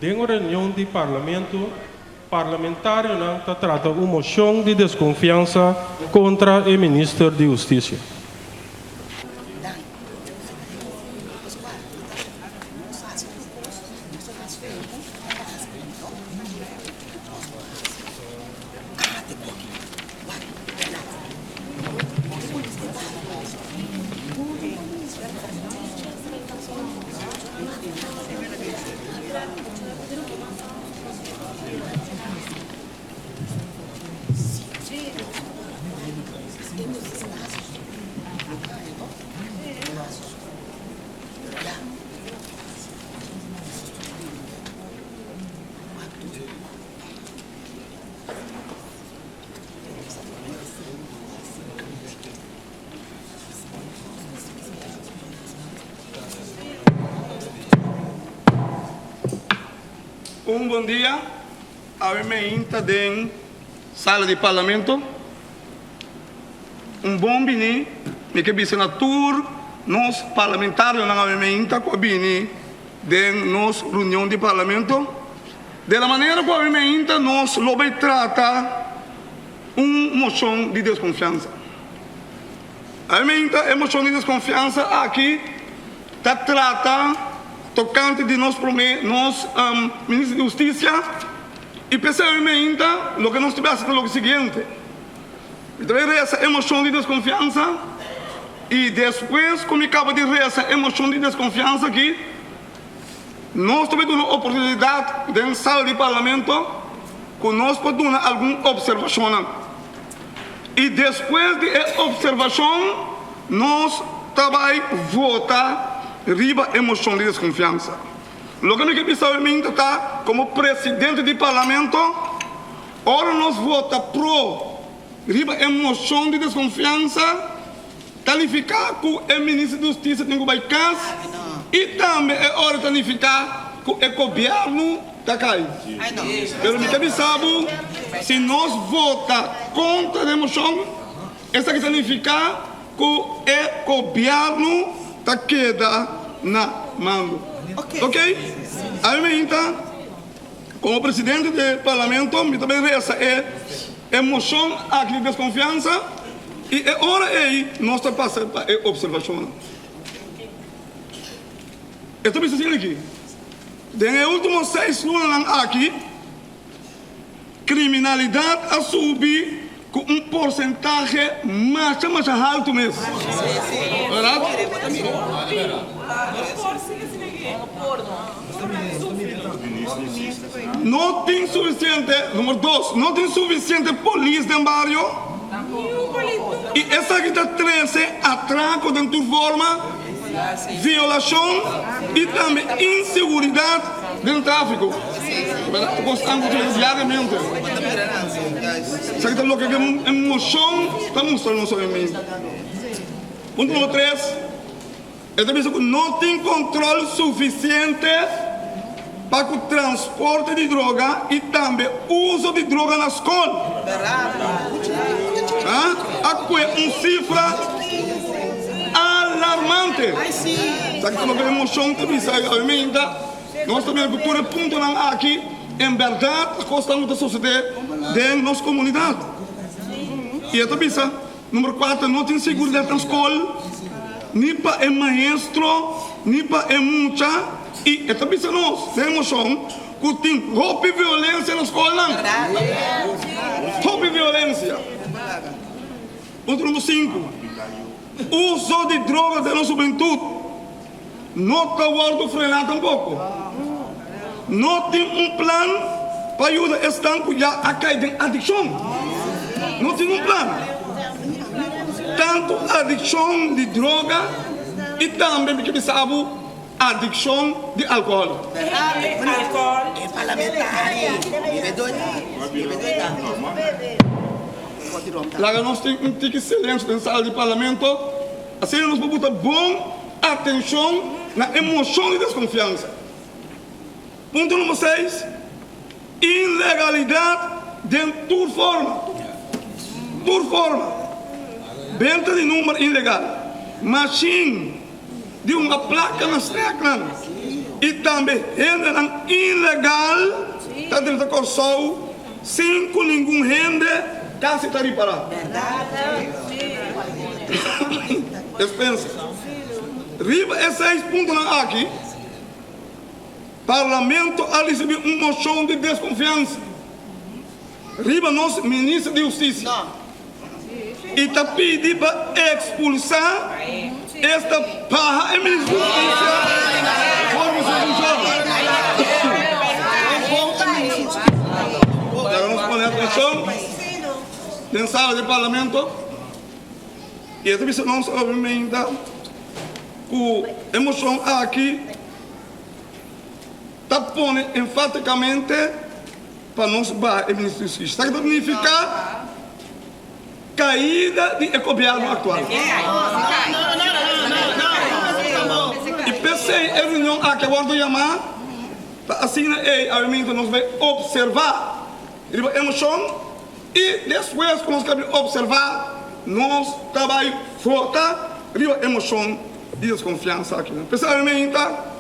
Den un reunion di Parlamento, parlamentarionan ta trata un mocion di desconfiansa contra e Minister di Husticia. Un bon dia, awe meinta den sala di parlamento. Un bon bini mi ke bisa na tur nos parlamentarionan awe meinta ku a bini den nos reunion di parlamento. De la manera ku awe meinta nos lo bai trata un moshon di deskonfiansa. Awe e moshon di deskonfiansa aki ta trata tokante di nos prome nos minister di hustisia i p'esei awe meinta loke nos ta hasi ta loke siguiente, mi ta bai resa e moshon di deskonfiansa i despues ku mi kaba di resa e moshon di deskonfiansa aki nos ta bai duna oportunidat den sala di parlamento ku nos por duna algun opservashonnan. I despues di e opservashon nos ta bai vota riba e moshon di deskonfiansa. Loke mi ke bisa awe minta ta, komo presidente di parlamento, ora nos vota pro riba e moshon di deskonfiansa, ta nifiká ku e minister di hustisia tin ku bai kas i tambe e ora ta nifiká ku e gobièrnu ta kai. Pero mi ta bisa bo, si nos vota kontra di e moshon, esaki ta nifiká ku e gobièrnu ta keda na mando. Ok? Ami meinta, komo presidente di parlamento, mi ta bai resa e moshon aki di deskonfiansa i e ora ei nos ta pasa pa e opservashonnan. E ta bisa asina aki. Den e ultimo seis lunanan aki, kriminalidat a subi ku un porsentahe masha masha haltu mes. Bèrdat? No tin sufisiente, number dos, no tin sufisiente polis den bario i esaki ta trese atrako den tur forma. Violashon i tambe inseguridat den tráfiko. Kosnan ku ta bini diariamente. Esaki ta loke e moshon ta mustra nos awe. Punto numero tres, e ta bisa ku no tin kontrol sufisiente pa ku transporte di droga i tambe uso di droga na skol. A kue un sifra alarmante. Esaki ta loke e moshon ta bisa awe. Nos ta mira ku tur e puntonan aki en bèrdat ta kosnan ku ta sosodé den nos komunidat. I e ta bisa, Number kuater, no tin seguridat na skol, ni pa e maestro, ni pa e mucha. I e ta bisa nos den e moshon ku tin hopi violensia na skolnan. Hopi violensia. Punto number sinku, uso di droga den nos hubentut no ta wòrdu frená tampoko. No tin un plan pa yuda esnan ku ya a kai den adikshon. No tin un plan. Tantu adikshon di droga i tambe mi ke bisa bo adikshon di alkohòl. Laga nos tin un tiki silensio den sala di parlamento, asina nos por buta bon atenshon na e moshon di deskonfiansa. Punto number seis, Ilegalidat den tur forma. Tur forma. Benta di number ilegal, mashin di hunga plaka na snèknan. I tambe hendenan ilegal ta drenta Kòrsou sin ku ningun hende kasi ta ripará. Despensa. Riba e seis puntonan aki, Parlamento a risibí un moshon di deskonfiansa riba nos Minister di Hustisia i ta pidi pa ekspulsá esta baha e Minister di Hustisia for di su funshon. Laga nos pone atenshon den sala di Parlamento i e ta bisa nos obviamente ku e moshon aki ta pone enfaticamente pa nos baha e minister di Husticia. Esaki ta significa caida di e gobierno actual. Y p'esey e reunion aki a wordo yama pa asina ey awe nos bay observa riba e mocion y despues cu nos cabia observa nos ta bay vota riba e mocion di desconfiansa aki. P'esey awe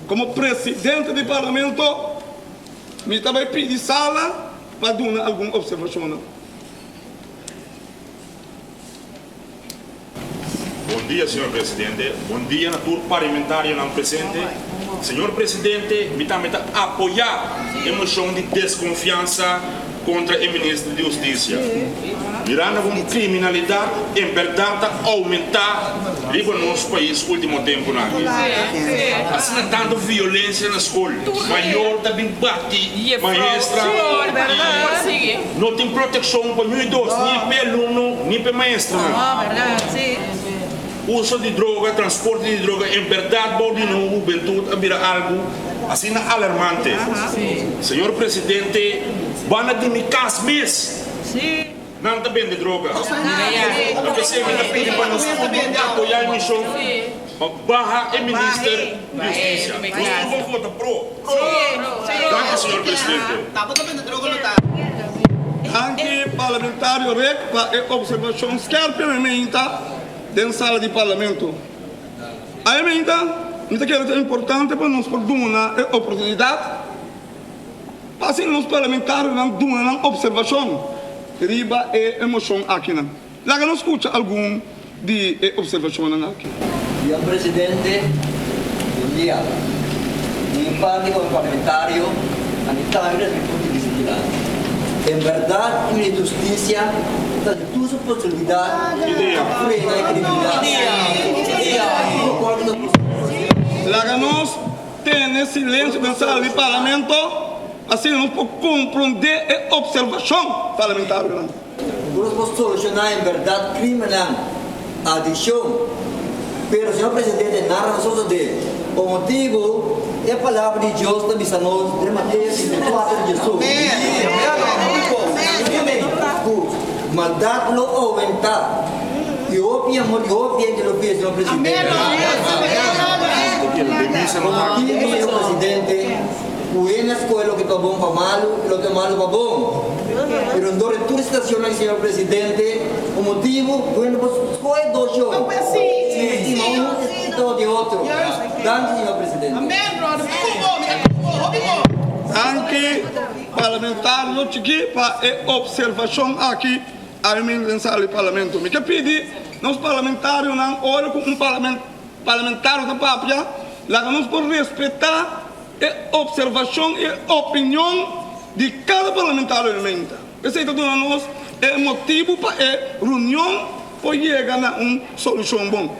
Komo presidente di Parlamento mi ta bai pidi sala pa duna algun opservashonnan. Bon dia, señor presidente. Bon dia na tur parlamentarionan presente. Señor presidente, mi tambe ta apoyá e moshon di deskonfiansa kontra e minister di Hustisia. Mirando kon kriminalidat en bèrdat ta oumentá riba nos pais último tempunan aki. Asina tantu violensia na skol, mayor ta bin bati maestra i no tin protekshon pa ñui dos, ni p'e alumno ni p'e maestranan. Uso di droga, transporte di droga en bèrdat bou di nos hubentut a bira algu asina alarmante. Señor Presidente, banda di mi kas mes nan ta bende droga. Ta p'esei mi ta pidi pa nos tur por apoyá e mishon pa baha e Minister di Hustisia. Nos tur por vota pro. Danki, señor Presidente. Danki Parlamentario Rick pa e observacion skerpi mi meinta den sala di Parlamento. Awe meinta mi ta kere ta importante pa nos por duna e oportunidad pa asina nos parlamentarionan duna nan observacion riba e mocion akinan. Laga nos scucha algun di e observacionnan aki. Señor Presidente, bon dia. Di mi parti como parlamentario, a mi tambe ta mi punto di bista dilanti. En berdad e Minister di Husticia ta haci tur su posibilidad pa frena e criminalidad. Laga nos tene silencio den sala di Parlamento, asina nos por comprende e observacion parlamentarionan. Nos por soluciona en berdad crimennan, adiccion, pero señor Presidente nada no sosode. Pa motibo e palabra di Dios ta bisa nos den Mateo 24 diesun cu maldad lo aumenta y hopi amor di hopi hende lo pia, señor Presidente. Pa motibo, señor Presidente, Ku hende a skohe loke ta bon pa malu i loke ta malu pa bon. Pero dor di tur e situacionnan, señor presidente, un motibu ku hende por skohe dos shon, si e stima un i ta odia otro. Danki, señor presidente. Danki parlamentario chikí pa e observacion aki awe mi den sala di parlamento. Mi ke pidi nos parlamentarionan ora ku un parlamentario ta papia laga nos por respeta E observacion y opinion di cada parlamentario di menta. Esey ta duna nos e motibo pa e reunion por yega na un solucion bon.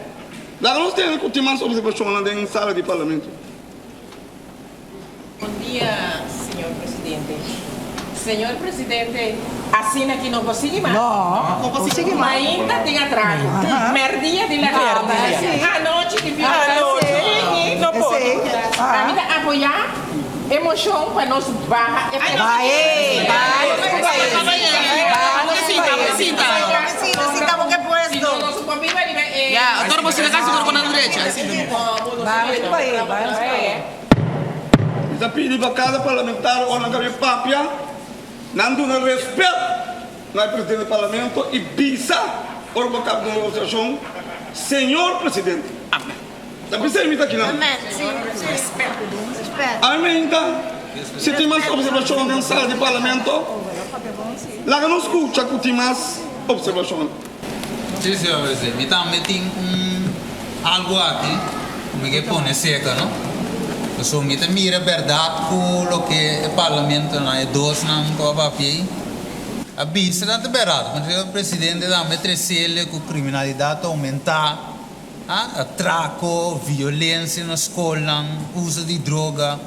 Laga nos tene cu tin mas observacionnan den sala di parlamento. Bon dia, señor presidente. Señor presidente, asina ki no por sigui mas. No por sigui mas. Mainta tin atraco. Merdia tin atraco. Anochi tin violencia. No por. Ami ta apoya e mocion pa nos baha e presidente. Bahe, bahe su país. Baha su país. Si no nos por biba riba e. Baha su país, baha su país. Mi ta pidi pa kada parlamentario ora nan ta bin papia, nan duna respet na e presidente di parlamento i bisa ora bo kaba di un negosiashon, Señor Presidente. Ta p'esei mi ta akinan. Awe si tin mas observashon den sala di Parlamento, laga nos skucha ku tin mas observashon. Sí, señor presidente. Mi tambe tin un algo aki ku mi ke pone seka, no? Pasobra mi ta mira bèrdat ku loke e parlamentonan, e dosnan ku a papia ei, a bisa nan ta bèrdat. Pasobra señor presidente tambe tresele ku kriminalidat ta oumentá, atrako, violensia na skolnan, uso di droga.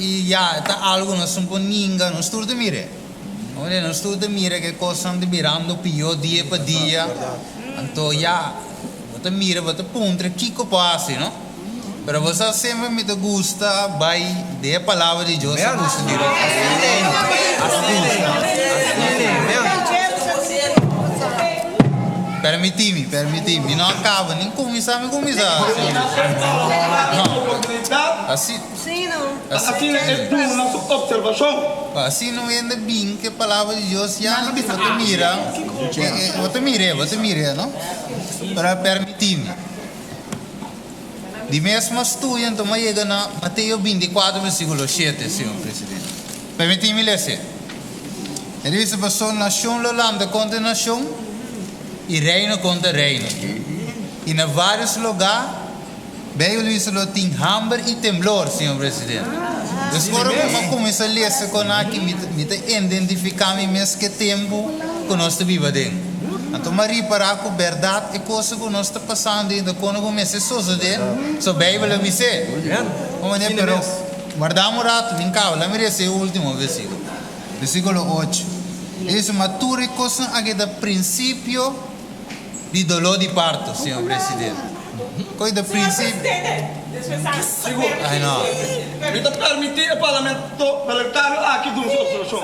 I ya, e ta algu nos no por ninga, nos tur ta mir'é. Oye, nos tur ta mira ku e kosnan ta birando pió dia pa dia. Anto ya, bo ta mira, bo ta puntra kiko por hasi, no? Pero bo sa semper mi ta gusta bai den e Palabra di Dios ta gusta di Permití mi, permití mi. Mi no a kaba ni kuminsá, mi kuminsá. No, asi. Asina e duna su observashon. Pa asina un hende bin ku e palabra di Dios ya no bo ta mira, bo ta mir'é, bo ta mir'é, no? Pero permití mi. Di mesmo studio anto mi a yega na Mateo bintikuater versíkulo shete, señor presidente. Permití mi les'é. E dice, Pasobra nashon lo lanta kontra nashon i reino kontra reino, i na vários lugá Bijbel bisa lo tin hamber i temblor, señor presidente. Dus ora ku mi a kuminsá lesa kon aki, mi mi ta identifiká mi mes ku e tempu ku nos ta biba aden. Anto mi a ripará ku bèrdat e kos ku nos ta pasando ainda kono ku mester sosodé, so Bijbel a bis'é. Un manera, pero wardá un ratu, mi kaba, laat mi lesa e último versíkulo, versíkulo ocho. E bisa, Ma tur e kosnan aki ta prinsipio di doló di parto, señor presidente. Koe ta principio. Sigur. Mi ta permití e parlamentario aki duna su observacion.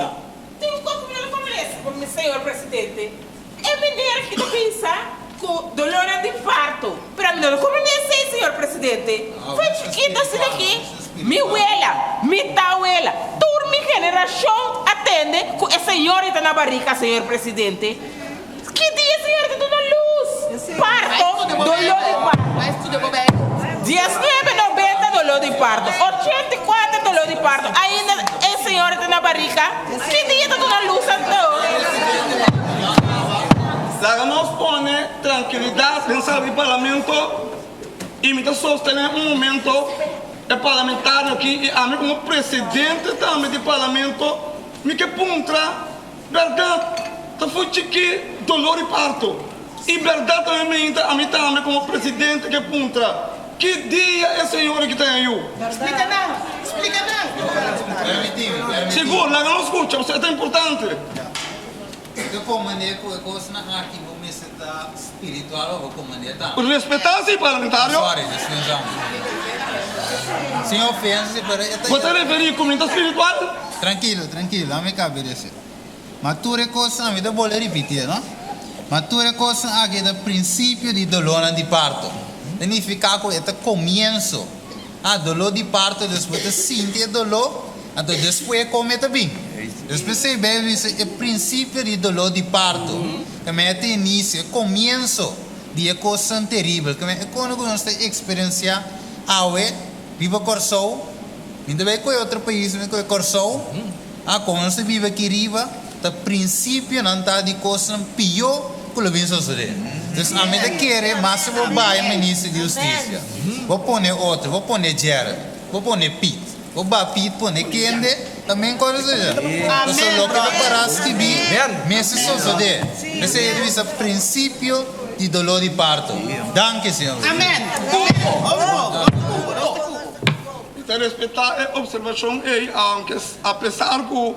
Tin un kos ku mi no lo komprende, señor presidente. E meneer aki ta bisa ku dolónan di parto, pero mi no lo komprende esei, señor presidente. Foi chikito asina aki, mi wela, mi tawela, tur mi generashon a tende ku e señor ta na barika, señor presidente. Ki dia Señor ta duna lus? Parto, doló di parto. Diesnuebe nobenta doló di parto, ochenta i kuater doló di parto, ainda e señora ta na barika. Ki dia ta duna lus anto? Laga nos pone trankilidat den sala di parlamento i mi ta sostené un momento e parlamentario aki i ami komo presidente tambe di parlamento mi ke puntra Bèrdat ta for chikí dolor i parto. I bèrdat tambe mi ta ami tambe komo presidente ke puntra, Ki dia e señora ki ta haña yu? Splika nan, splika nan. Sigur, laga nos skucha, pasobra e ta importante. Bo ta komand'é ku e kosnan aki bo mester ta spiritual o bo komand'é tambe? Respetá si, parlamentario. Sorry, dispensá mi. Sin ofensa si, pero e ta. Bo ta referí ku mi ta spiritual? Trankilo, trankilo, ami kabe di esei. Ma tur e kosnan, mi ta bolbe ripitié, no? Ma tur e kosnan aki ta prinsipio di dolónan di parto. Ta nifiká ku e ta komienso. Ah, doló di parto, dus bo ta sinti e doló, anto despues e kome ta bin. Dus p'esei Beibel bisa e prinsipio di doló di parto. Ta mei ta inisio, e komienso di e kosnan teribel. Ke mei e kono ku nos ta eksperensiá awe riba Kòrsou. Mi ta bai koe otro pais, mi koe Kòrsou. Ah, komo nos ta biba aki riba, ta prinsipionan ta di kosnan pió ku lo bin sosodé. Dus ami ta kere mas bo bai Minister di Hustisia, bo pone otro, bo pone Gerrit, bo pone Piet, bo ba Piet pone kende, ta men kos a sosodé. Pasobra loke ta pará skibí mester sosodé. P'esei e ta bisa prinsipio di doló di parto. Danki, señor Presidente. Mi ta respetá e observashon ei, aunke apesar ku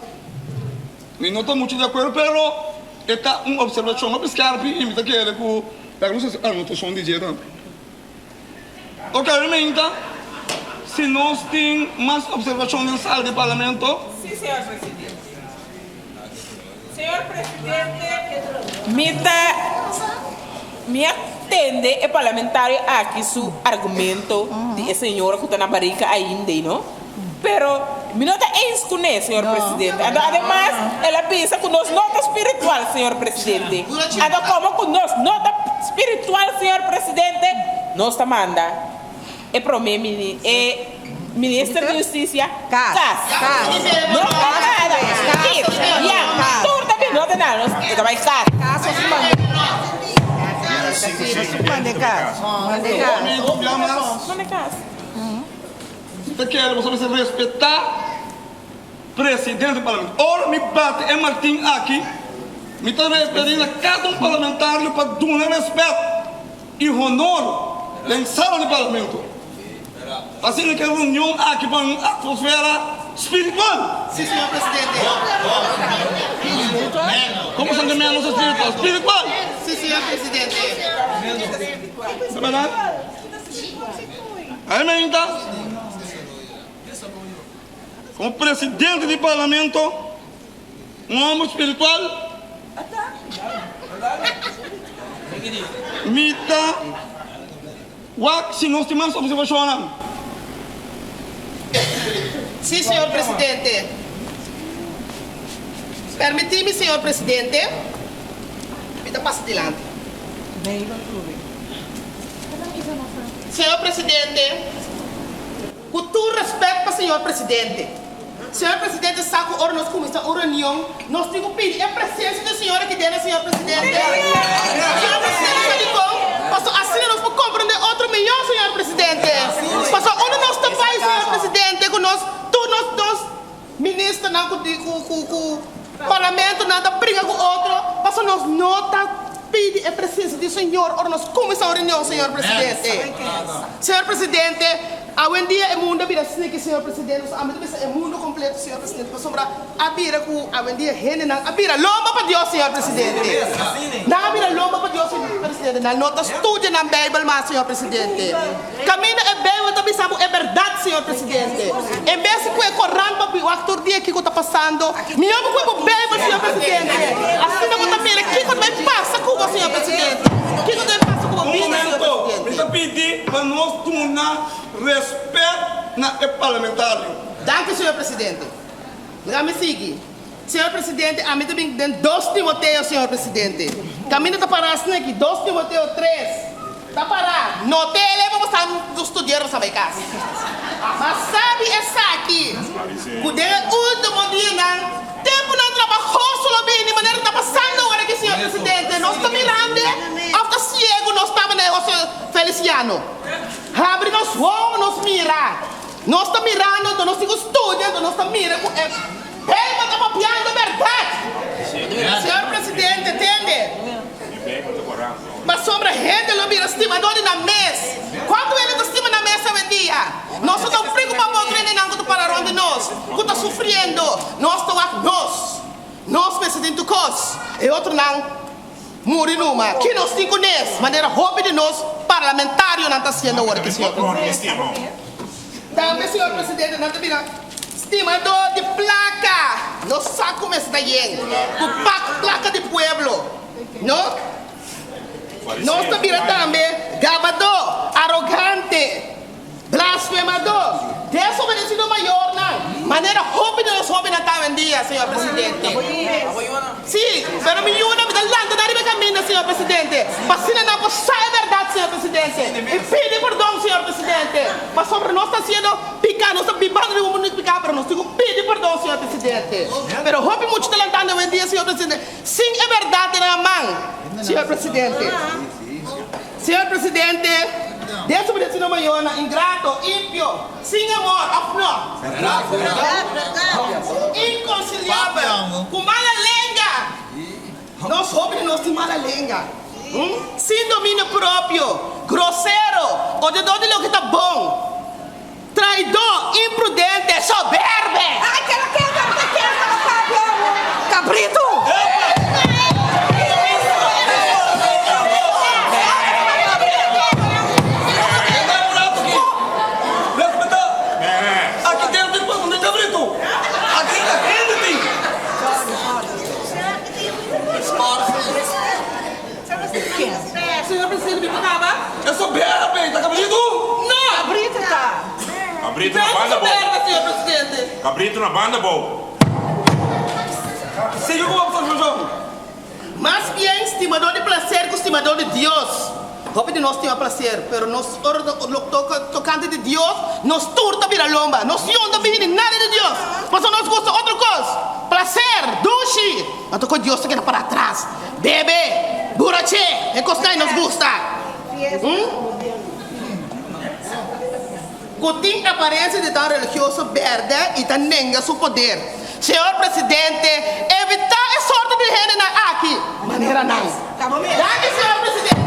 mi no ta muchu di akuerdo, pero e ta un observashon hopi skèrpi i mi ta kere ku laga nos hasi anotashon di dje tambe. Oke, Arminta, si nos tin mas observashon den sala di parlamento. Sí, señor presidente. Señor presidente, mi ta mi a tende e parlamentario aki su argumento di e señora cu ta na barica ainda no, pero mi no ta eens cu ne, señor presidente. Anto ademas el a bisa cu nos no ta spiritual, señor presidente. Anto como cu nos no ta spiritual, señor presidente, nos ta manda. E prome mini e minister di husticia cas. No ta nada. Kip, ya, tur ta bin no ta nada. Nos e ta bai cas. Mande cas. Ta kere boso mester respeta presidente di parlamento. Ora mi bati e martin aki, mi ta referi na cada un parlamentario pa duna respet y honor den sala di parlamento. Asina ke reunion aki pa un atmosfera spiritual. Si, señor presidente. Como san di menos spiritual? Spiritual! Si, señor presidente. Ta berdad? Ahí me inta. Como presidente di parlamento, un homber spiritual, mi ta wak si nos tin mas observacionnan. Sí, señor presidente. Permití mi, señor presidente, mi ta pasa dilanti. Señor presidente. Ku tur respet pa señor presidente. Señor presidente sa ku ora nos kuminsá un reunion nos tin ku pidi e presensia di señor aki dene señor presidente. Señor presidente sa dikon? Paso asina nos por komprende otro mihó señor presidente. Paso unda nos ta bai señor presidente ku nos tur nos nos ministernan ku ku ku parlamentonan ta bringa ku otro paso nos no ta pidi e presensia di señor ora nos kuminsá un reunion señor presidente. Señor presidente. Awendia e mundo a bira sniki, señor presidente, pasobra ami ta bisa e mundo completo, señor presidente, pasobra a bira cu awendia hendenan a bira lomba pa Dios, señor presidente. Nan a bira lomba pa Dios, señor presidente. Nan no ta studia nan Bijbel mas, señor presidente. Caminda e Bijbel ta bisa bo e berdad, señor presidente. En bes di cu e Koran pa wak tur dia kico ta pasando, mihor bo cu bo Bijbel, señor presidente. Asina bo ta mira kico ta bay pasa cu bo, señor presidente. Kico ta bay pasa cu bo Un bida, señor momento, presidente. mi ta pidi pa nos duna respet na e parlamentario. Danki, señor presidente. Laga mi sigui. Señor presidente, ami ta bin den dos Timoteo, señor presidente. Caminda ta para asina aki, dos Timoteo tres. Ta para. No te eleva bo sa studier bo sa bay cas. Ma sabi esaki, cu den e ultimo dianan, temponan trabahoso lo bini, manera ta pasando awor aki, señor presidente. Nos ta mirando of ta ciego nos ta manera Jose Feliciano? Habri nos wowo, nos mira. Nos ta mirando, anto nos tin cu studia, anto nos ta mira cu e Bijbel ta papiando berdad. Señor presidente, tende. Pasobra hende lo bira stimadó di nan mes. Kuantu hende ta stima nan mes awendia? Nos no ta preokupá pa otro hendenan ku ta para rònt di nos, ku ta sufriendo. Nos ta wak nos. Nos mester tin tur kos. E otronan muri numa. Ki nos tin ku nes? Manera hopi di nos parlamentarionan ta hasiendo awor aki, señor presidente. Tambe, señor presidente, nan ta bira stimadó di plaka. Nos sa ku mester ta yen ku pak plaka di pueblo. No? Nos ta bira tambe gabadó, arogante, blasfemadó, desobedesido mayornan, manera hopi di nos hóbennan ta awendia, señor presidente. Sí, pero mi yunan mi ta lanta nan riba e kaminda, señor presidente, pa asina nan por sa e bèrdat, señor presidente, i pidi pordon, señor presidente, pasobra nos ta hasiendo piká, nos ta bibando den un mundu di piká, pero nos tin ku pidi pordon, señor presidente. Pero hopi muchu ta lantando awendia, señor presidente. Sin e berdad den nan man, señor presidente. Señor presidente, desobedecido mayornan, ingrato, impio, sin amor, of no? Inconciliabel, cu mala lenga. Nos hopi di nos tin mala lenga. Sin dominio propio, grosero, odiador di loke ta bon. Traidó, imprudente, soberbe! Ai, keda keda, ta keda ta papia amo, cabrito! Respetá! Aki dentro tin paso den cabrito! Aki ta hende tin! Señor presidente, mi por caba? E soberbe ta cabrito? No! Cabrito ta. Cabrito na banda Soberbe, bou. señor presidente. Cabrito na banda bou. Sigui cu bo observacion. Mas bien, stimador di placer cu stimador di Dios. Hopi di nos stima placer, pero nos ora ta toca tocante di Dios, nos tur ta bira lomba. Nos yon ta bini di nada di Dios, pasobra nos gusta otro cos, placer, dushi, anto cu Dios ta keda para atras. Bebe, burache, e cosnan nos gusta. Cu tin aparencia di ta un religioso berde y ta nenga su poder. Señor Presidente, evita e sorto di hendenan aki, manera nan. Danki, Señor Presidente.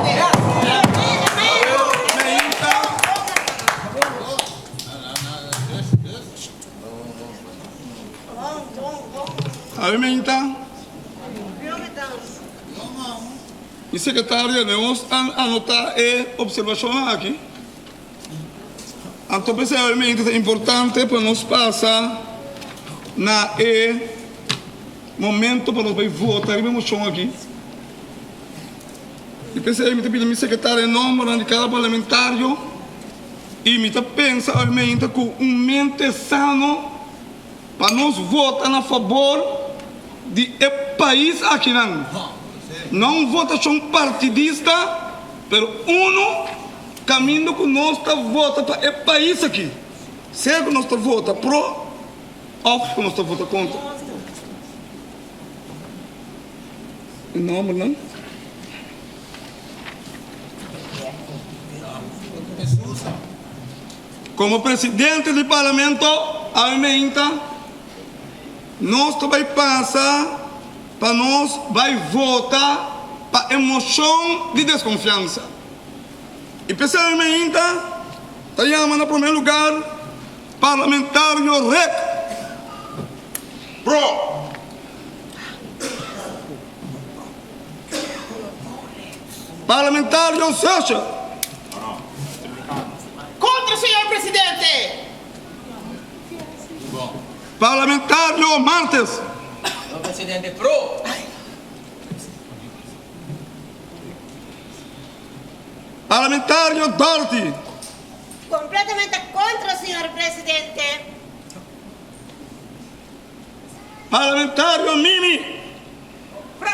Mi secretaria, nos a anota e observacionnan aki. Anto p'esei obviamente ta importante pa nos pasa na e momento pa nos bai vota riba e mocion aki. Y p'esei mi ta pidi mi secretario e nombernan di cada parlamentario y mi ta pensa obviamente cu un mente sano pa nos vota na fabor di e pais akinan. No un votacion partidista pero uno Caminda cu nos ta vota pa e pais aki, sea cu nos ta vota pro of cu nos ta vota contra. E nombernan. Como presidente di Parlamento awe meinta nos ta bay pasa pa nos bay vota pa e mocion di desconfiansa. I p'esei mainta ta yama na promé lugar Parlamentario Rick. Pro. Parlamentario Sasha. Contra, señor Presidente. Parlamentario Martes. Señor Presidente, pro. Parlamentario Dorothy. Completamente contra, señor Presidente. Parlamentario Mimi. Pro.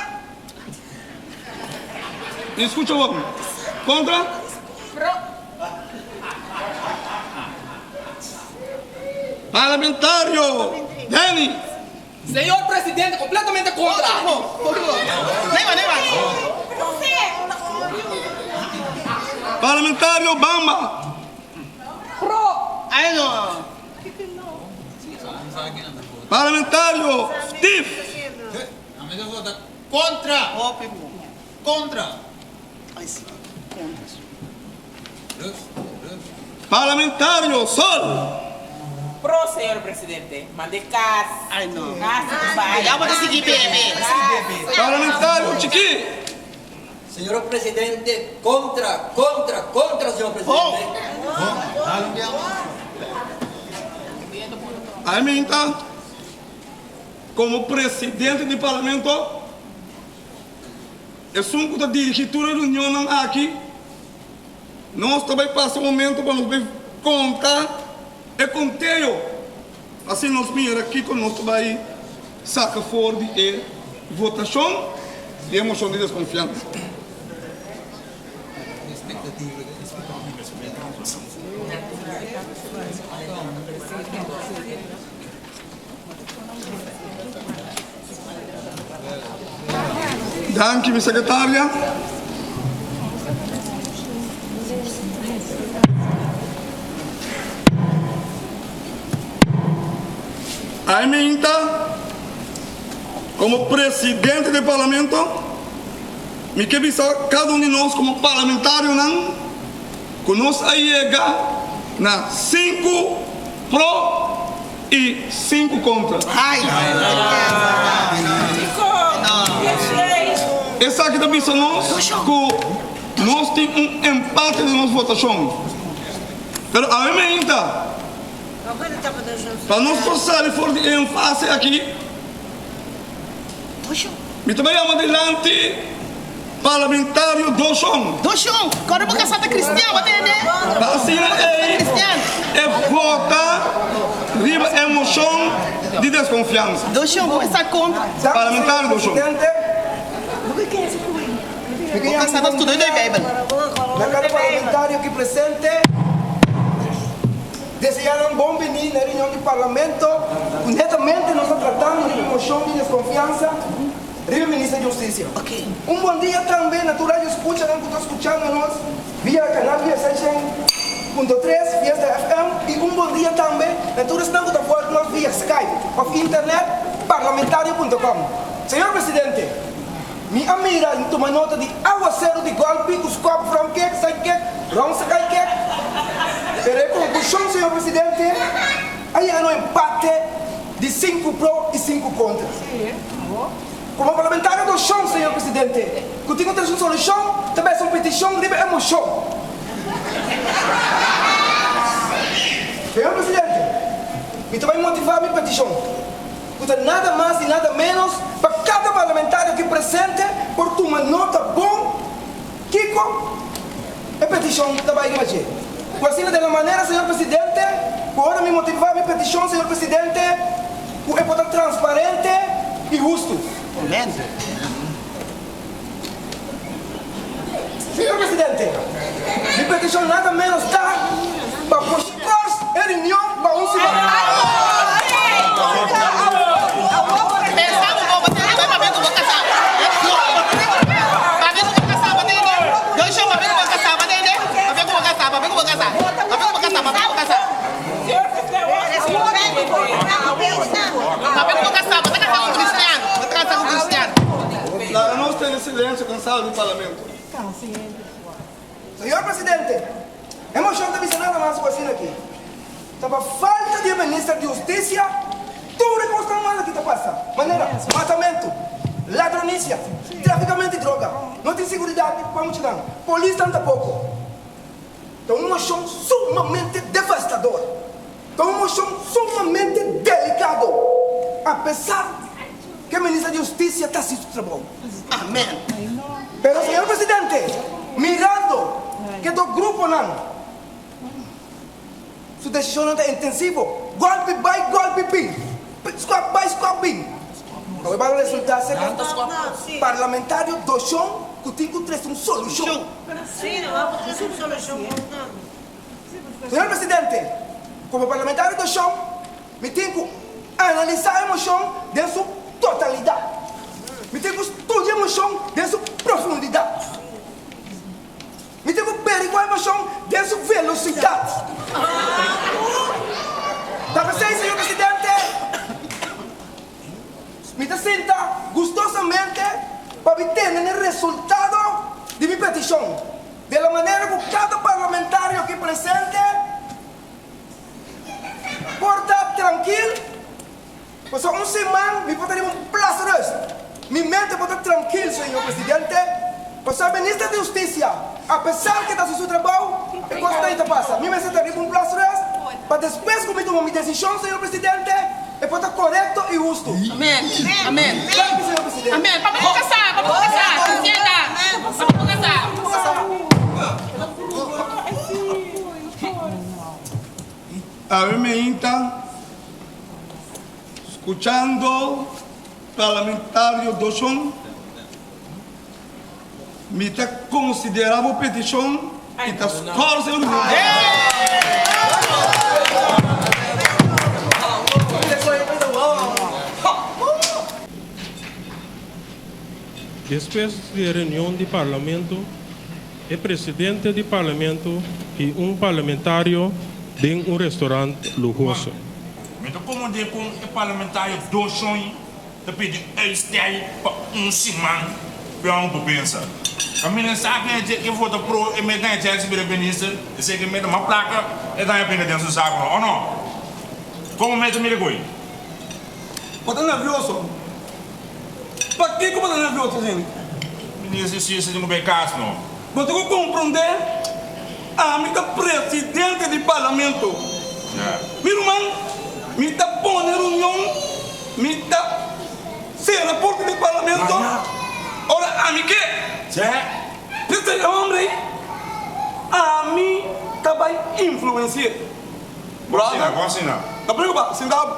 Escucha bon. Contra? Pro. Parlamentario Danny. Señor Presidente, completamente contra. Parlamentario Bamba. Pro. Ay no. Parlamentario Steve. Ami ta vota contra. Contra. Parlamentario Sol. Pro, señor presidente. Mande cas. Ay no. Cas cu bay. Ya bo ta sigui bebe. Parlamentario Chiki. Señor presidente, contra, contra, contra, señor presidente. Ay minta, como presidente di parlamento, Esun ku ta dirigí tur e reunionnan aki, nos ta bai pasa un momento pa nos bai konta e konteo, asina nos mira kiko nos ta bai saka for di e votashon di e moshon di deskonfiansa. Danki mi secretaria. Aiminta, como presidente di parlamento, mi ke bisa cada un di nos como parlamentarionan cu nos a yega na sinku pro I sinku kontra. Esaki ta bisa nos ku nos tin un empate den nos votashon. Pero awe meinta, pa nos por sali for di e enfase aki, mi ta bai yama dilanti Parlamentario Doshon. Doshon, kòrda bo kasá ta kristian, bo tende? Pa asina ei e vota riba e moshon di deskonfiansa. Doshon, bo kasá kontra. Parlamentario Doshon. Bo kasá ta studia den Beibel. Na kada parlamentario aki presente, desea nan bon bini na e reunion di Parlamento ku netamente nos ta tratando riba e mocion di deskonfiansa riba e Minister di Hustisia. Un bon dia tambe na tur radio escuchanan ku ta skuchando nos via kanal 106.3 Fiesta FM i un bon dia tambe na tur esnan ku ta volg nos via Skype òf internet parlamentario.com. Señor Presidente. Mi a mira i tuma nota di awaseru di gòlpi ku skòp front kick, side kick, round side kick. Pero e konklushon, señor presidente, a yega na un empate di sinku pro i sinku kontra. Komo parlamentario di oshon, señor presidente, ku tin ku trese un solushon, ta besa un petishon riba e moshon. Señor presidente, mi ta bai motivá mi petishon. Ku ta nada mas i nada ménos pa kada parlamentario aki presente por tuma nota bon kiko e petishon ta bai riba dje. Ku asina den la manera, señor presidente, ku ora mi motivá mi petishon, señor presidente, ku e por ta transparente i hustu. Señor presidente, mi petishon nada ménos ta pa por skors e reunion pa un siman. Laga nos tene silencio den sala di Parlamento. Señor Presidente, e mocion ta bisa nada mas cu asina aki. Ta pa falta di e Minister di Husticia tur e cosnan mal aki ta pasa, manera matamento, ladronicia, traficamento di droga, no tin siguridad pa muchanan, polisnan ta poco. Ta un mocion sumamente devastador. Ta un mocion sumamente delicado, apesar cu e Minister di Husticia ta haci su trabou. Amen. Pero Señor Presidente, mirando cu e dos gruponan su decisionnan ta intensivo, golpi bay, golpi bin, scuap bay, scuap bin, awe ban resulta ser cu parlamentario docion cu tin cu trece un solucion. Señor Presidente, como parlamentario di oshon, mi tin cu analisa e mocion den su totalidad. Mi tin cu studia e mocion den su profundidad. Mi tin cu berigua e mocion den su velocidad. Ta p'esey, señor Presidente, mi ta sinta gustosamente pa mi tende n'e resultado di mi peticion. De la manera ku kada parlamentario aki presente por ta trankil, pasobra un siman mi por ta riba un plas rust. Mi mente por ta trankil, señor presidente, pasobra minister di hustisia, apesar ke ta hasi su trabou, e kos ta i ta pasa. Mi mester ta riba un plas rust pa despues ku mi tuma mi desishon, señor presidente, e por ta korekto i hustu. Amen. Amen. Danki, señor presidente. Amen. Papia ku kasá, papia ku kasá. Sienta. Papia ku kasá. Awe meinta skuchando Parlamentario Doshon, mi ta konsiderá bo petishon i ta skòrse un Despues di e reunion di Parlamento, e presidente di Parlamento i un parlamentario den un restaurant luhoso. Mi ta komand'é kon e parlamentario Doshon ta pidi uitstel pa un siman peon por pensa. Kaminda sa ku e ke vota pro e meta e chèns bira minister, esei ke meta mas plaka e ta haña pinga den su saku no, o no? Komo meta mira koe? Bo ta nervioso? Pakiko bo ta nervioso asina? Minister si esei tin ku bai kas no. Bo tin ku komprondé, ami ta presidente di parlamento. Mi ruman, mi ta pone reunion, mi ta sera porta di parlamento ora ami ke. P'esei e hombre ei, ami ta bai influensi'é. Brother, no preocupa, sinta bo.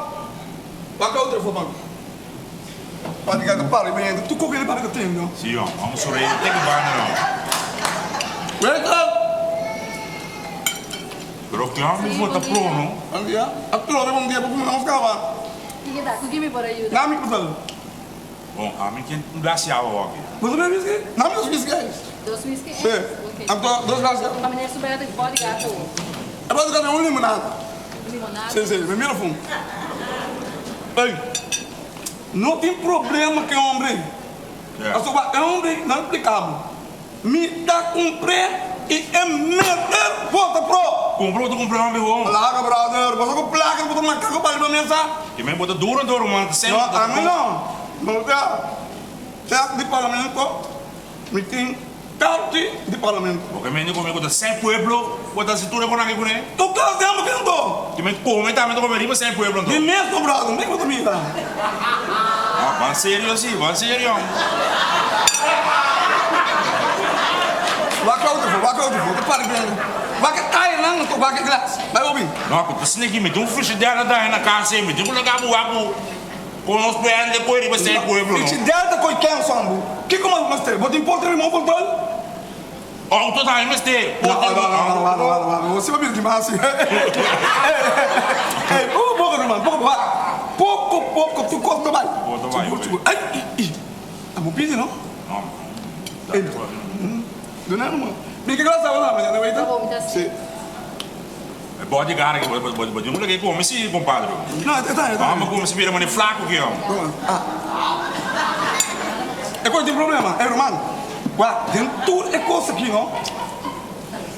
Wak otro for man. Papi ka ta para bende, tur koke di papi ta tende. Si yo, vamos sorreí te ku banda no. Wake up! Pero claro mi vota pro no. Bon dia. Atrobe bon dia pa kuma nos caba. Kiko ta? Ku ki mi por a yuda? Nami ku tal? Bon, ami ken un glas di awa hopi. Bo ta bebe whisky? Nami dos whisky ais. Dos whisky ais? Si. Ok. Anto dos glas di awa. Pa meneer su beda di bodyguard awo. E bodyguard un limonada. Un limonada? Si, si. Mi mira fun. Ey, no tin problema ku e hombre ei. Pasobra e hombre ei nan splika bo. Mi ta cumpr'é y e mester vota pro. Cumpra bo ta cumpra hombre ho. Placa brother, boso cu placa bo ta macaco pa riba mesa. Ki men bo ta duro anto ruman, No, ami no. No ta chef di parlamento, mi tin carchi di parlamento. Bo ke mende come cu ta sen pueblo, bo ta haci tur e con aki cune? Tu cas den bo ke anto? Ki men come tambe ta come riba sen pueblo anto. Di mes no brother, mi bo ta mira. Ah, ban serio si, ban serio. Wak auto for, wak auto for, ta para bem. Wak e tayanan anto wak e glas. Bai obi. No, cu ta sneaky, mi tin un frigidaire na daña na cas ei, mi tin cu laga bo wak cu con nos prende coy riba sen pueblo no. Frigidaire ta coy ken son bo? Kico mas mester? Bo tin porta remote control? Auto ta mester No, no, no, no, no, no, no, si bo bira dimas si. Ey, poco poco ruman, poco poco. Poco poco tur cos ta bay. Sigur, sigur. Ay, i, i. Amo pidi no? No. Ey, duna ruman. Mi ke glas awa na, mañana weta? Si. E bodyguard aki, bo, bo, bo tin ku lag'é come si, compadre. No, e ta, e ta. Amo come si bira mane flaco ki amo. Ah. E cos tin problema, ey ruman. Wak, den tur e cos aki no,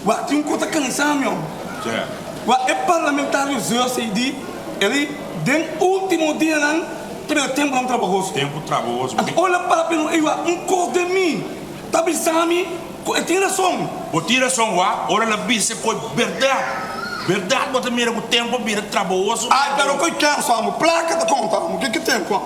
wak tin un cos ta cansa mi amo. Wak, e parlamentario Zeus ey di, el den ultimo dianan ta bira temponan trabahoso. Tempo trabahoso. Anto ora papia no, ey wak, un cos den mi ta bisa mi. Ku e tin rason. Bo tin rason wak, ora el a bisa koe bèrdat. Bèrdat bo ta mira ku tempu a bira trabahoso. Ai, pero koe kenso amo? Plaka ta konta amo, ke ki tempu amo?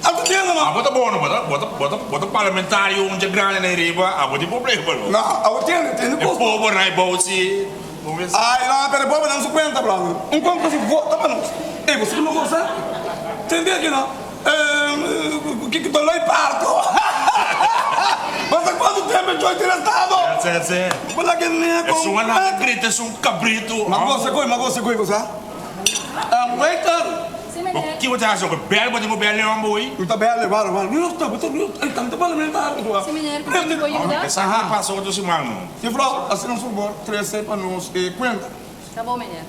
Abo tin no? Abo ta bono, bo ta, bo ta, bo ta, bo ta parlamentario un dje grandi na riba, abo tin problema no. No, abo tin, tin E pober na e bou si, bo mester. Ai, no, pero e pobernan su kuenta, brother. Un kontra si vota pa nos. Ey, bo sa kiko cosa? Tende aki no. Kiko ta lei parto? Basta cuanto tempo e joy tin estado? Se, se. Bo la ke ne con. Esun a laga grita esun cabrito. Ma gosa coi, ma gosa coi cosa. Um, waiter. Si meneer. Bo kiko ta haci? Bo bel bo tin bo bel leon boy? Mi ta bel, wara, wara. Mi no sta, bo ta, ey, tanto parlamentario tu. Si meneer, cu mi por yuda? Esaki pasa otro siman no. Juffrouw, asina nos por trece pa nos e cuenta. Ta bon meneer.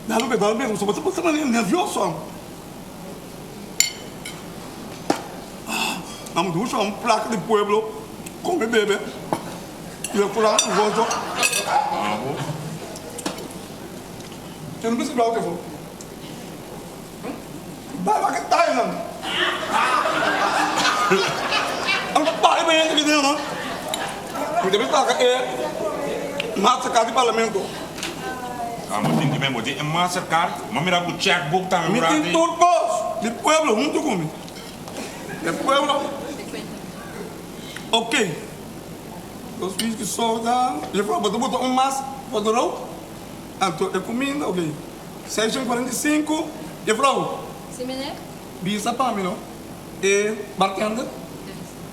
Dalo be, dalo be, bo ta manera nervioso. Nan ducha un plaka di pueblo come bebe y e cura nan gozo. Tin un bisti blau kefo. Bai wak e tayo nan. Nan ta pari pa hende ki den no. Mi ta bisa saka e mastercard di parlamento. Amo tin di men bo tin e mastercard, ma mira ku checkbook tambe Mi tin tur kos di pueblo huntu ku mi. E pueblo. Ok. Dos whisky soda. Juffrouw, bo ta bota un mas for de road? Anto e kuminda, ok. 645. Juffrouw. Si meneer. Bisa pa mi no. E bartender.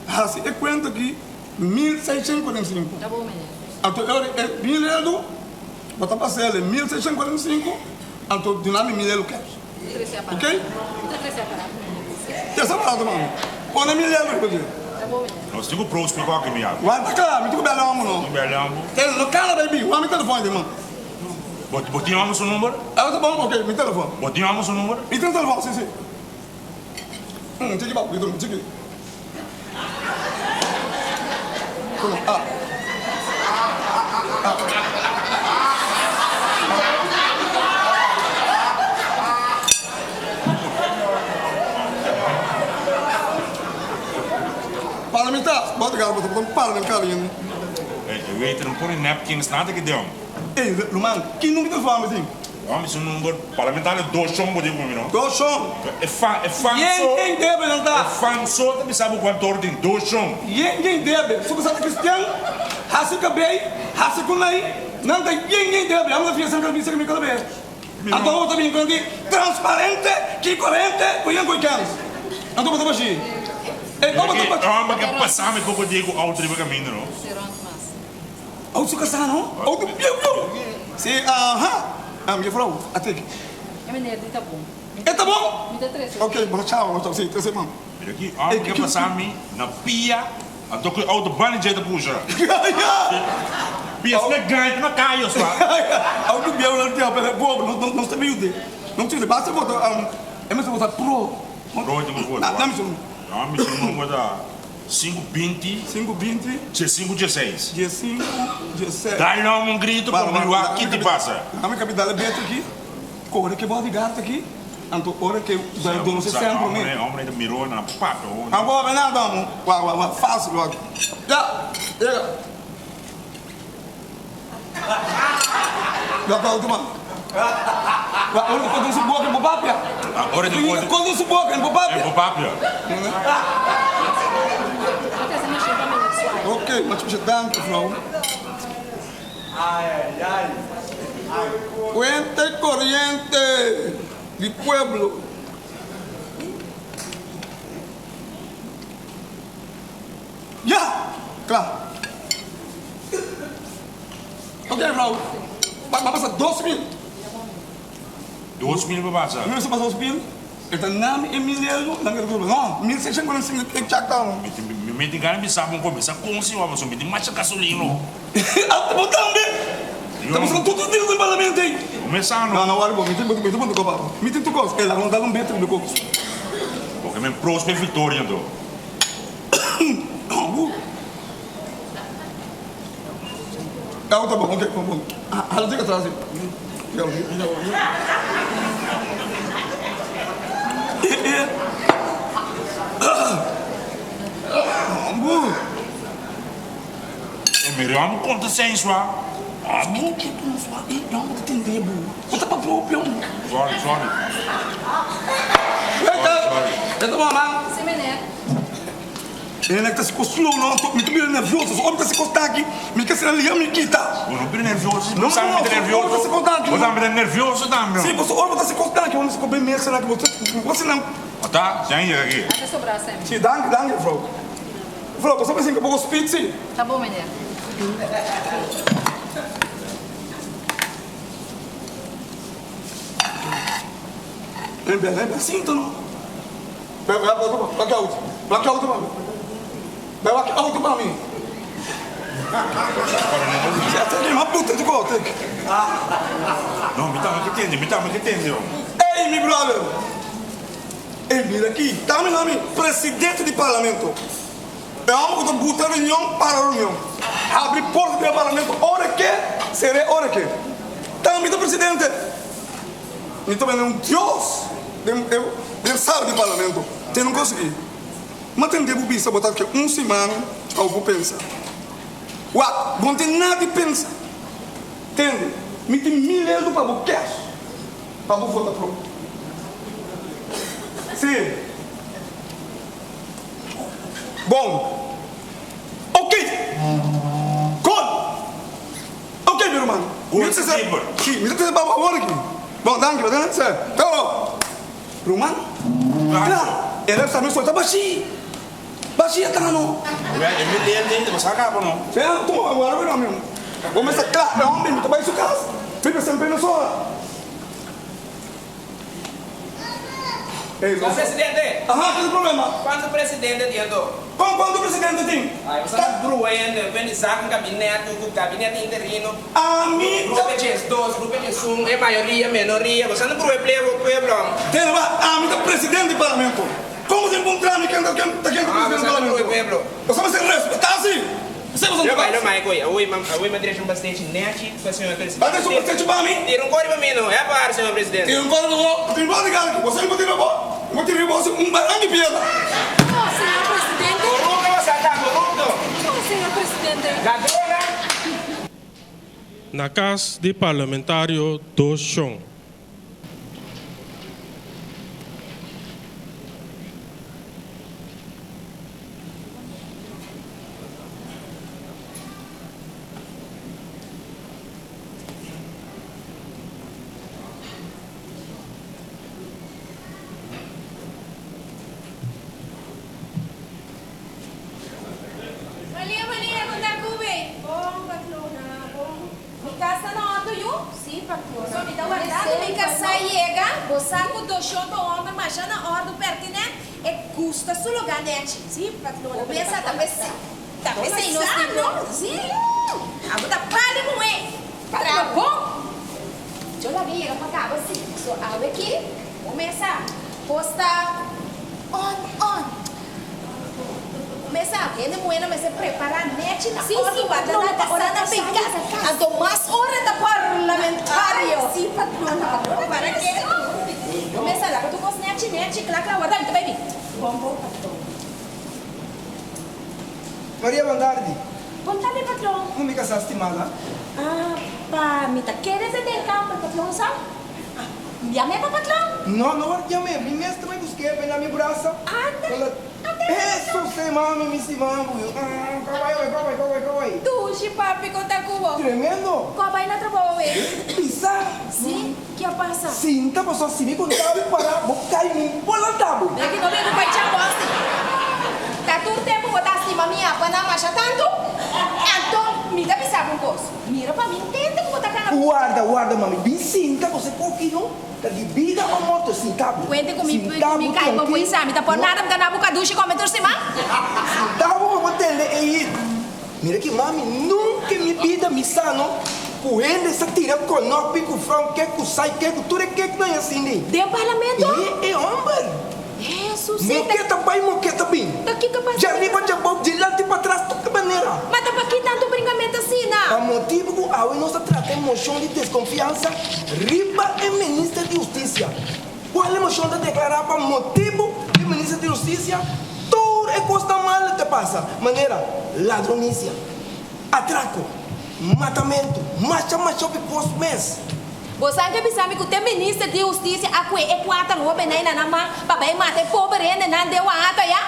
Hasi e kuenta aki 1645. Ta bon meneer. Anto e ora e mil euro, bo ta pasa el e 1645, anto duna mi mil euro cash. Ok? Trese aparato mami. Pone mil euro riba dje. Nos tin ku proos piko aki mi yabi. Wanta kla, mi tin ku bel amo no. Tin bel amo. Te no kala baby, wak mi telefon di man. Bo tin amo su number? Abo ta bon? Ok, mi telefon. Bo tin amo su number? Mi tin telefon, si si. Chiki bab, chiki. Parlamentar, bota cara, bota bota parlamentar ainda. Ei, waiter, não põe napkins nada que deu. Ei, Luman, quem nunca te fala assim? Homem, seu número parlamentar é dois chão, pode comer, não? Dois chão. É fã, é fã só. Quem deve não tá? É fã só, também sabe o quanto tem dois chão. Quem deve? Se você é cristiano, hasi cabei, hasi kunai, não tem quem deve. Amo da fiesta que me cabei. Então eu também entendi transparente, que corrente, com quem quer. Então você vai Ei, como tu Ah, mas que passar me pouco digo outro caminho, não? Auto su kasá no? Auto bieu bieu. Si, aha. Juffrouw, a teki. E meneer di ta bon. E ta bon? Mi ta trese. Ok, bon chao, bon chao. Si, trese man. Mira aki, ora ke pasa mi na pia, anto ku e auto banda dje ta pusha. Pia sna gaña na kaya swa. Auto bieu nan tin apel bobo, nos ta biude. Nos ta biude, basta bo ta, e mester bo ta pro. Pro e ta vota. Na mi su. Na mi su no vota. Sinku binti. Sinku binti. Diesinku dieseis. Diesinku dieseis. Dal nan un grito pa mi wak ki ti pasa. Dame capital e beter aki. Ora ke bodyguard aki. Anto ora ke dal dono se sèn promé. Hombre ta miro nan papia hoor. Nan por nada amo. Wak wak wak fácil wak. Ya yega. Wak wak tuma. Wak ora ke konta su boka e por papia. Ora ke konta. Konta su boka e por papia. E por papia. Ok, machu pisha danki vrouw. Cuenta y corriente di pueblo. Ya! Kla. Ok, vrouw. Ba pasa 2000. 2000 ba pasa? Mi pasa 2000. E ta nami e mil euro, nan ke no, 1645 e chak ta. Mi tin gana bisa bo kumisa konsi wa pasobra mi tin masha gasolino. Ata bo tambe. Ta busca tur tur den parlamento ei. Kumesa no. No, no wari bo, mi tin mi tin punto kopa. Mi tin tur kos. E laga nos dal un beter riba e kos. Bo ke men pros pe victoria anto. Awo ta bon, ok, bon, bon. Hala tika atras ei. Ambu. E mira amo konta sen swa. Ambu. Ke ku swa e amo ta tende bu. Bo ta papia hopi amo. Sorry, sorry. Weta. Weta mama. Si meneer. E ta siko slow no, mi ta bira nervioso, so ora mi ta siko staki, mi ke sera lia mi kita. Bo no bira nervioso, No, bo no, ta no, nervioso. ora bo ta siko staki. Bo ta bira nervioso tambe. Si, pasobra ora bo ta siko staki, bo siko ben mes sera ki bo bo sera. Ata, si an yega aki. Ata sobra sem. Si, danki, danki mevrouw. Mevrouw, bo sa mester hinka poko speed si. Ta bon meneer. Ven, ven, ven, sinta no. Bai wak auto pa mi. Wak auto. Wak auto pa mi. Bai wak auto pa mi. Ma puta di kote. No, mi tambe ke tende, mi tambe ke tende. Ey, mi brother. Ey, mira aki. Tami na mi presidente di parlamento. E homber ku ta buta reunion para reunion. Habri porta di parlamento ora ke, sere ora ke. Tami ta presidente. Mi ta bende un Dios den den sala di parlamento. Te no konsegui. Ma tende bo bisa bo ta ke un siman pa bo pensa. Wak, bo no tin nada di pensa. Tende, mi tin mil euro pa bo cash pa bo vota pro. Si. Bon. Ok. Kon. Ok mi ruman. Gol Mi ta sa keeper. Si, mi ta pensa pa awor aki. Bon, danki, bo ta sa. Pero, ruman, kla, e ref sa mi solta bashí. Bashí a ta no. Wèl, e mi lente ainda, bo sa kaba no. Si, tuma, wara bo no, mi. Bo mester kla, e homber, mi ta bai su kas. Mi ta semper na sola. Señor presidente. Aha, ki ta problema? Cuanto presidente tin anto? Con cuanto presidente tin? Ay, bo sa brua hende, ven di zaken kabinet, cu gabinete interino. Ami ta. Grupo 12, grupo 11, e mayoria, menoria, bo sa no brua e plebo, pueblo. Tene ba, ami ta presidente di parlamento. Como tin puntra mi ken ta ken ta ken ta presidente di Ah, bo sa no brua e parlamento? pueblo. Bo sa mester respeta si. Yo bai lo mai koe, awoi ma drecha un pastechi nechi pa señor presidente. Ba drecha un pastechi pa mi? Tira un kori pa mi no, e apar señor presidente. Tira un kori pa bo, tira un kori pa bo, bo sa tira bo, bo tira bo un baran di piedra. Oh, señor presidente. Corrupto bo sa ta, corrupto. Oh, señor presidente. Ladronnan. Na cas di parlamentario Dos Shon. Malia, Malia, con ta cube? Bon, patrona. Mi kas ta na òrdu yu? Sí, patrona. So mi ta warda ku mi kasá yega, bo sa ku Doshon ta un hòmber masha na òrdu pertinènt, e gusta su lugá nèchi. Sí, patrona. Bo pensa ta p'esei, ta p'esei nos tin no? Sí. Abo ta pali muhé. Traha bon. Yo laga yega pa kaba sí. So awe ki bo mesa kos ta on on. Mesa, hende muhé mester prepará nechi na òrdu warda nan kasá nan bin kas. Anto mas ora ta parlamentario. Sí, patrona, patrona para ketu. Mesa, laga tur kos nechi nechi kla kla warda mi ta bai bin. Bon bon patrona. Maria Bandardi. Bon tardi patron. Con mi casá stimada? Ah, pa mi ta kere ta den kamber patron sa. Ah, yam'é pa patron? No, no word yam'é. Mi mes ta bai busk'é pa e na mi brasa. Anda, Con la anda. Eso se mami, mi stima bo. Ah, kawai away, kawai, kawai, kawai. Dushi papi con ta cu bo. Tremendo. Cu a bai na trabou away? Pisa. Si, ki a pasa? Sinta paso si mi conta bo para bo cay mi por lanta bo. Mira ki no bin cu bai chambosti. Ta tur tempo bo ta stima mi apa na masha tanto? Anto mi ta bisa bo un cos. Mira pa mi ntende cu bo ta cana. Warda, warda mami, bin sinta paso e poki no ta di bida o morto, sinta bo. Cuente cu mi Sinta cu mi bo cay bo tranquil. cuinsa mi ta por No. nada mi ta na buca dushi come tur siman. Sinta bo pa bo tende e hit. Mira ki mami, nunca en mi bida mi sa no cu hende sa tira konopi cu front kek cu side kek cu tur e keknan asina. Den parlamento? E e homber. Hesus e Moke ta bay moke ta bin. Ta kiko pasa? Djariba djabou dilanti patras tur ki manera. Ma ta paki tanto bringamento asina? Pa motibo cu awe nos ta trata e mocion di desconfiansa riba e minister di husticia. Cual e mocion ta declara pa motibo di minister di husticia tur e cosnan malo ta pasa, manera ladronicia, atraco, matamento, masha masha hopi cos mes. Bo sa ke bisa mi cu te minister di husticia a cue e cuater hobennan na nan man pa bay mata e pober hendenan den Oaxaca ya?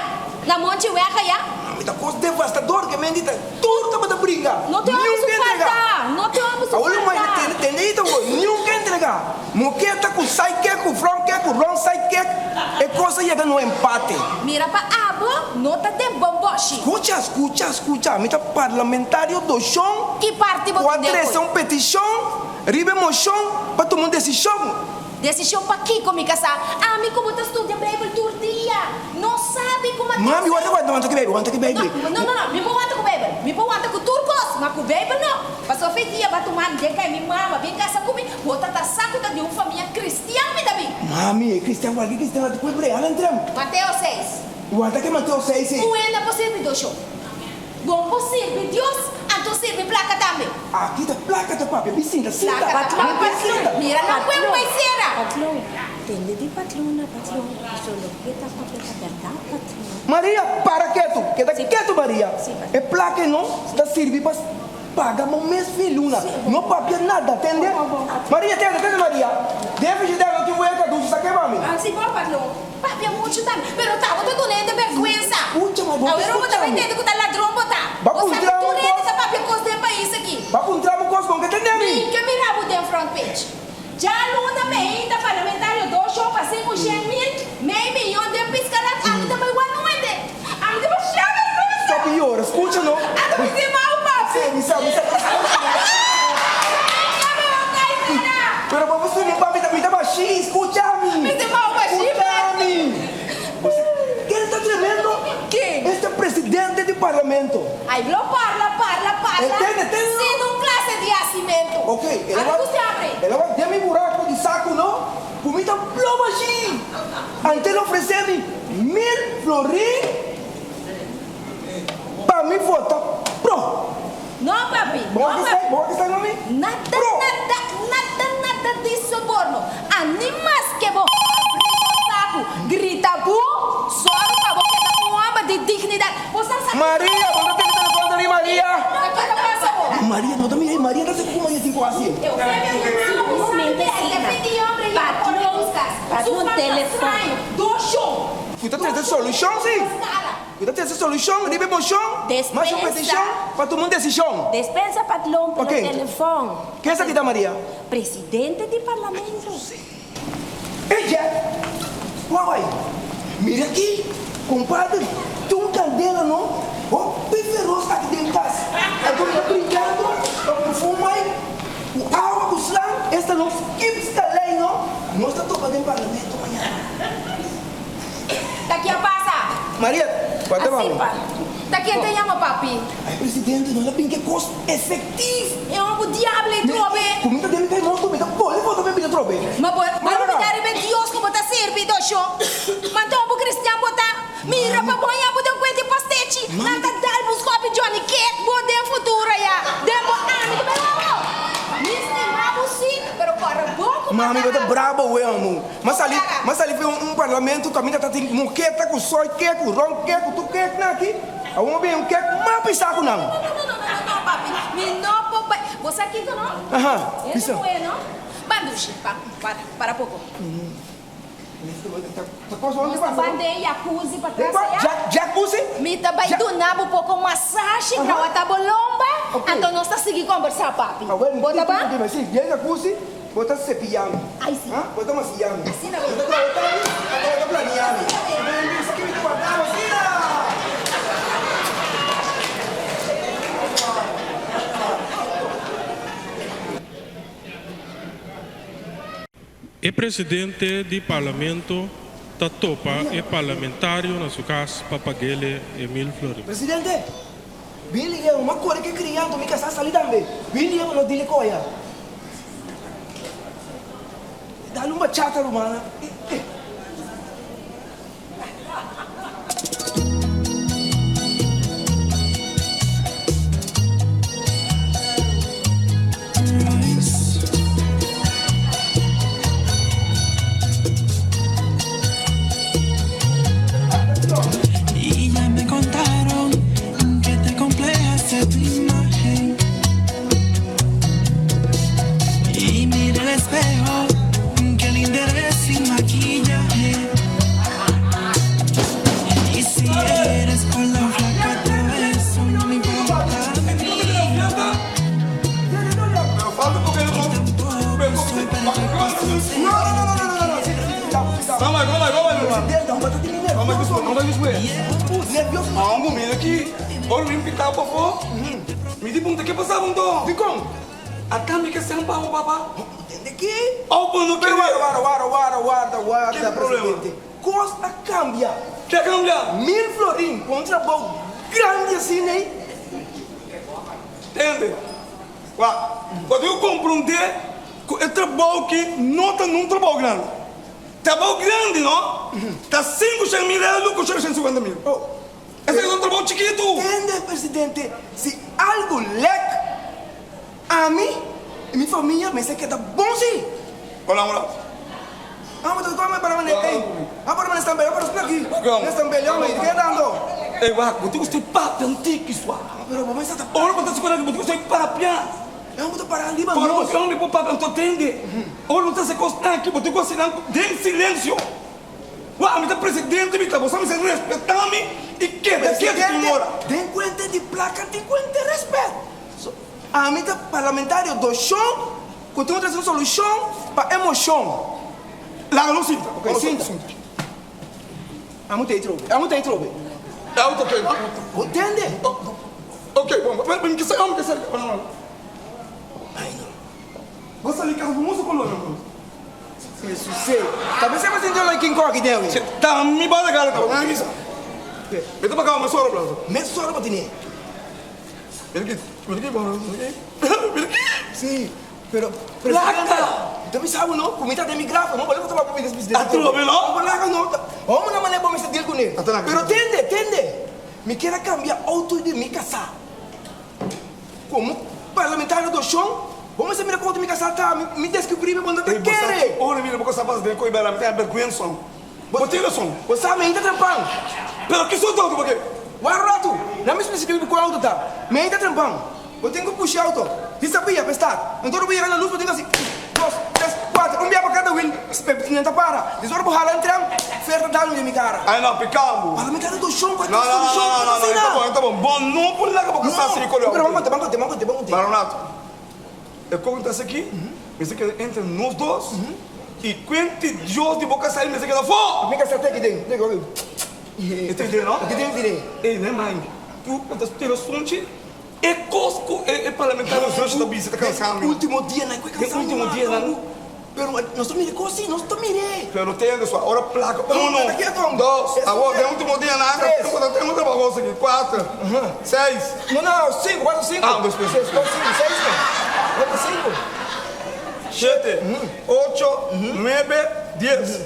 Na Monchi Weg aya? Mi ta cos devastador ke men di ta tur tabata bringa, No te niun amo su ke entrega. falta, no te amo su Awor lo falta. mai tende ita awor, niun ke entrega. Moketa ku side kick ku front kick ku wrong side kick e kos a yega na un empate. Mira pa abo no ta den bomboshi. Skucha, skucha, skucha, mi ta parlamentario Doshon Ki parti bo ku a tin den trese koe? un petishon riba e moshon pa tuma un desishon. Desishon pa kiko mi kasá? Ami ku bo ta studia Beibel tur dia no sabi kuma ta Mami, esei. wanta, wanta, wanta ku Beibel, wanta ku Beibel. No, no, no, mi por wanta ku Beibel. Mi por wanta ku tur kos, ma ku Beibel no. Pasobra fe dia ba tuma den kai mi mama bin kasa ku mi, bo ta ta sa ku ta di un famia kristian mi ta bin. Mami, e kristian kualke kristian a ta pueblo real entrem. Mateo seis. Wanta ke Mateo seis ei. Un hende por sirbi dos shon. Bo por sirbi Dios, anto sirbi plaka tambe. Aki ta plaka ta papia, bin sinta, sinta. Plaka ta papia. Bin sinta. Mira nan pueblo bai sera. Patrón, tende di patrona, patrón, paso loke ta papia ta berdad, patrón. Maria, para ketu, keda ketu Maria. E plaka ei no ta sirbi pa Paga bo mes fi luna. No papia nada, tende? Maria, tende, tende Maria. Den frigider no tin weka dushi, sa ke mami? Si bo patrón, papia muchu tambe, pero ta bo ta duna hende berguensa. Escucha, ma bo ta Awor bo ta escucha mi. tende ku ta ladron bo ta. Ba Bo sa ku puntra tur un hende kos. ta papia kos den pais aki. Ba puntra bo kos bon ke tende mi. Mi ke mira bo den front page. Djaluna meinta parlamentario dos shon pa 500 mil, mei miyon den piscalat, ami ta bai wak un hende. Ami ta masha berguensa. Stop di yora, scucha no. Ata mi tin mau papi. Si, mi sa, mi sa. Pero bo por mi papi mi ta bashi, scucha mi. Mi tin mau bashi, Scucha mi. Ken ta tremendo? Ken? Este presidente di parlamento. Ay lo parla, parla, parla. Entende, entende no? Sin un clase di hacimento. Ok, el a Ami cu se abre. el a wak den mi buraco di saco no, cu mi ta blo bashi. Ante el ofrece mi mil florin pa mi vota pro. No papi, Bo no wak papi. esai? Bo wak esai mami? Nada, Pro. nada, nada, nada di soborno. Ani maske bo abri bo sacu, grita bu, sòru pa bo keda un hòmber di dignidat. Bo sa sa. Maria, bo no tene telefòn ta mi Maria. Ta kiko pasa bo? Maria no ta mira ei, Maria ta sa ku Maria tin ku hasi. Eufemia un Un momento asina. Patrón, patrón telefòn. Ku ta trese solushon si. Ku ta trese solushon riba e moshon, mas un petishon pa tuma un desishon. Despensa patrón pero Ok. telefòn. Ken esaki ta Maria? Presidente di parlamento. Ey Jack, wou bai? Mira aki, compadre, tin un candela no, hopi feroz aki den cas. Anto mi ta brincando pa perfuma ey. Ku awa ku slang, esta nos kipsta lei no, nos ta topa den parlamento mañana. Ta kia pasa? Maria, Cuanta Así mami. pa. Ta ken ta yama papi? Ay presidente, no la bin ke kos efectief. E hom ku diablo e trobe. Ku mi ta den mi kai morto, mi ta bole foto pa e bida trobe. Ma bo a lubida riba e Dios ku bo ta sirbi, Dosho. Ma anto bo cristian bo ta mira pa bo haña bo den kuenta e pastechi. Nan ta dal bo skopi Johnny Cake bo den futuro ya. Den bo ami ta bai wou. Mi stima bo si, pero kòrda bo ku bo Mami, bo ta ta brabo wea amo. Ma sali, ma sali fe un parlamento kaminda ta tin moketa ku soy kek, ku ron kek, ku tur kek nan aki. Awor mi bin un kek mas pisá ku nan. No, no, no, no, no, no, papi. Mi no por bai. Bo sa kiko no? Aha, Hende bisa. muhé no? Ban dushi, pa, para, para poko. Nos ta ban den jacuzzi patras ayá. Jacuzzi? Mi ta bai duna bo poko masashi, kawata bo lomba, anto nos ta sigui kombersá, papi. Bo ta ban? Si, den jacuzzi bo ta cepillá mi. Ai si. Bo ta masillá mi. Asina bo. Bo ta kawata mi, anto bo ta planiá mi. Asina bo. Anto mi bisa ki mi ta guardá bo asina. E presidente di Parlamento ta topa e parlamentario na su cas pa pag'ele e mil florin. Presidente, bin liga un ma kore ke kria anto mi kasá sali tambe. Bin liga pa no dile koya. Dale un bachata rumana. Kos a kambia. Ke a kambia? Mil florin pa un trabou grandi asina ei. Tende, wak, bo tin ku komprondé ku e trabou ki no ta nun trabou grandi. Trabou grandi no ta 500 mil euro ku 650 mil. Esaki ta un trabou chikitu. Tende, presidente, si algu lèk, ami i mi famia mester keda bon si. Hola, un rato. Amo ta come para mane ey amo para mane stambe amo para spla aki ne stambe le amo ke dando. Ey wak bo tin ku stoi papia un tiki sua. Pero bo mester ta. Ora bo ta spera bo tin ku stoi papia. Amo ta para riba nos. Ora bo ta bo papia anto tende. Ora bo ta hasi kos aki bo tin ku hasi nan den silensio. Wak ami ta presidente mi ta bo sa mester respeta mi i keda ketu tin ora. Den kuenta di plaka tin kuenta respet. Ami ta parlamentario doshon. Ku tin un trese un solushon pa e moshon. Laga nos sinta. Ok, sinta. Amo ta ei trobe. Amo ta ei trobe. Amo ta tende. Bo tende? Ok, bon. Mi ke sa, mi ke sa. Bo sali kas bo musu koló nan bro. Jesuse. Ta bisa bo sinti olor kin koki den awe. Ta mi bada gala ta. Mi ta pagaba mesora plaza. Mesora bo tene. Mira ki, mira ki, mira ki, mira ki. Sí, pero presidente, ta bisa bo no, ku mi ta den mi graf, no bole ku ta papia mi des presidente. Atrobe no? No laga no, homo na manera bo mester deal kuné. Pero tende, tende, mi kier a kambia outo di mi kasá. Komo parlamentario do shon, bo mester mira kon outo mi kasá ta, mi deskubrí mi bo no ta kere. Ora mira bo kasá pasa den koe bera, mi ta bergwensa. Bo tin rason. Bo sa mi ainda trempan. Pero ki sorto auto bo ke? Wak ratu, na mi splika mi ku auto ta. Mi ainda trempan. Bo tin ku pusha auto. Di sabia pa e start. Anto ora bo yega na lus bo tin ku hasi un, dos, tres, kuater. Un bia pa kada wil, nan ta para. Des ora bo hala entran, fer ta dal mi den mi kara. Ay no, pika bo. Para mi kada doshon pa No, no, no, no, no, no, e ta bon, e ta bon. Bo no por laga bo kasa si kore auto. No, pero ban konte, ban konte, ban konte, ban konte. Baronato. E kon ta esaki? Mester keda entre nos dos i kuenti Dios di bo kasá i mester keda afó. Mi kasá ta aki den. E ta den no? Aki den tine. Ey, ne mai. Tu ta tira sunchi. E kos ku e parlamentario Zusje ta bisa ta kansa mi. Ultimo dianan ku e kansa mi. Den ultimo dianan. Pero nos ta mira e kos si, nos ta mir'é. Pero tende so, ora plaka uno, dos, awor den ultimo dianan tengo trabaho sigui, kuater, seis. No, no, sinku, kuater, sinku. Ah, dos, dos. Seis, kuater, sinku, seis no. Kuater, sinku. Shete, ocho, nuebe, dies.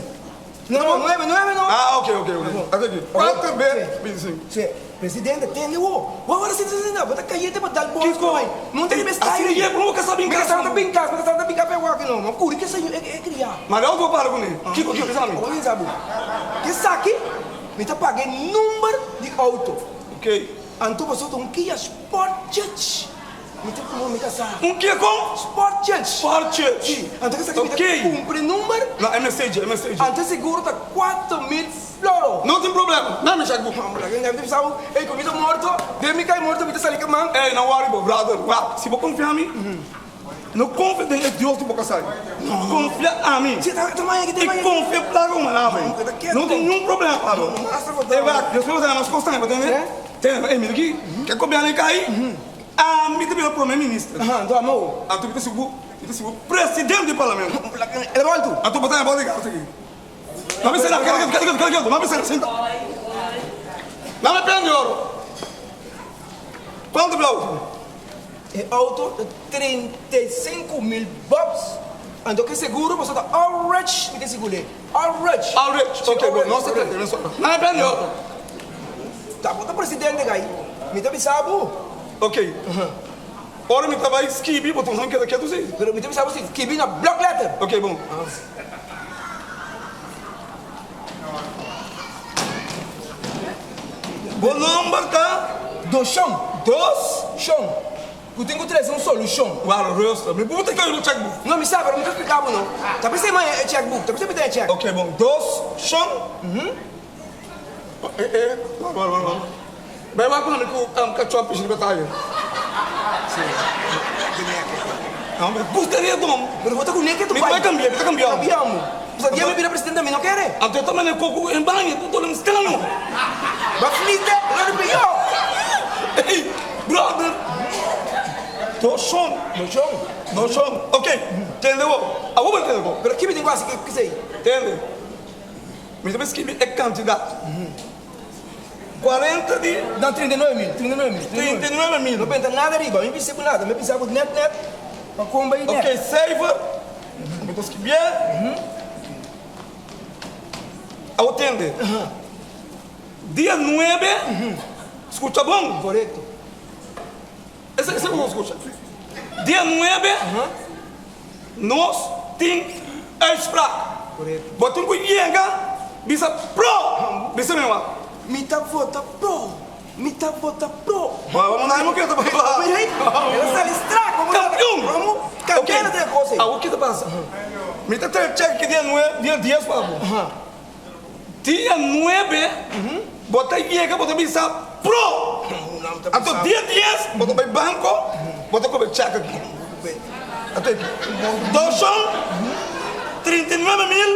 No, no, nuebe, nuebe no. Ah, ok, ok, ok. Ata aki. Kuater be 25. Si, presidente, tende wo. Bo awor si si bo ta kayente pa dal bos Kiko? ku No ta riba e style. Asina ye, bo ka sa bin Mi ka kas. sa bin kas, mi ka sa bin kas pa e wak no. Ma kuri ke señor e kria. Ma lou bo para kuné. Kiko, kiko, kisa mi? Bo bisa bo. Esaki mi ta paga e number di auto. Ok. Anto boso ta un Kia Sportage. Mi ta kuma mi kasá. Un ke kon? Sportchurch. Sportchurch. Si. Anto kesa ki mi ta Ok. kumpra e number. No, MSG, MSG. Anto seguro ta 4000 floro. No tin problema. Na mi checkbook. Hombre, laga mi bisa bo, ey ku mi ta morto, den mi kai morto mi ta sali kaman. Ey, no worry bo, brother. Wak, si bo konfia mi, no konfia den e Dios di bo kasá. Konfia ami. Si, ta maña ki, ta maña I ki. konfia plaga un alaba. No, ta ketu. No tin niun problema pa bo. No, no, hasta bo Ey, wak, despues bo ta gana mas kos tambe, bo tende? Tende, ey, mira aki, ke gobièrnu kai. Ami ta bira prome minister. Aha, anto amo bo. Anto mi ta sibu, mi ta sibu presidente di parlamento. El a altu. Anto bo ta na bodyguard aki. No mi sera, keda ketu, keda ketu, keda ketu, no mi sera, sinta. No mi prende oro. Kuantu blau? E auto ta 35 mil bucks. Anto ke seguro pasobra ta all rich mi ta sigur'é. All rich. All rich, ok, bo, nos ta prende, nos ta. No mi prende oro. Ta bo ta presidente kai, mi ta bisa bo. Ok, ora mi ta bai skibi bo ta usa un keda ketu si. Pero mi ta bisa bo si, skibi na blok letter. Ok, bon. Bo nomber ta? Doshon. Dos? Shon. Ku tin ku trese un solushon. Wal rustig. Mi buta ke riba checkbook. No, mi sa, pero mi ta splika bo no. Ta p'esei mi haña e checkbook. Ta p'esei mi ta haña e check. Ok, bon. Dos shon. Eh eh, wak wak wak wak. Bai wak mami ku kachó pishi riba tayo. No, mi gustaría dom. Pero bo ta ku neke tu pai. Mi ta kambia, mi ta kambia. Kambia mo. Pasobra dia mi bira presidente mi no kere. Anto e ta mane koko en baño, tu tole un skano. Ba flite, lo di pió. Ey, brother. Do shon. Do shon. Do shon. Ok, tende bo. Awor bo tende bo. Pero ki mi tin ku hasi kisei? Tende. Mi ta skibi e kantidat. 40 di. No, 39 mil, 39 mil. 39 mil. No benta nada ariba, mi bisa ku nada, mi bisa ku net net pa komba i net. Ok, cijfer. Mi ta skibié. Awor tende. Dia nuebe, skucha bon. Korekto. Esei esei bo skucha. Dia nuebe nos tin uitspraak. Bo tin ku yega bisa pro. Bisa mi wak. Mi ta vota pro. Mi ta vota pro. Bo no ke ta papia. Mira ei, el a sali strak. Kampion. Kampion ta e kos ei. Awor ke ta pasa? Mi ta trae chèk ki dia nuebe, dia dies pa bo. Dia nuebe bo ta yega bo ta bisa pro. Anto dia dies bo ta bai banco bo ta kobe check aki. Anto aki doshon 39 mil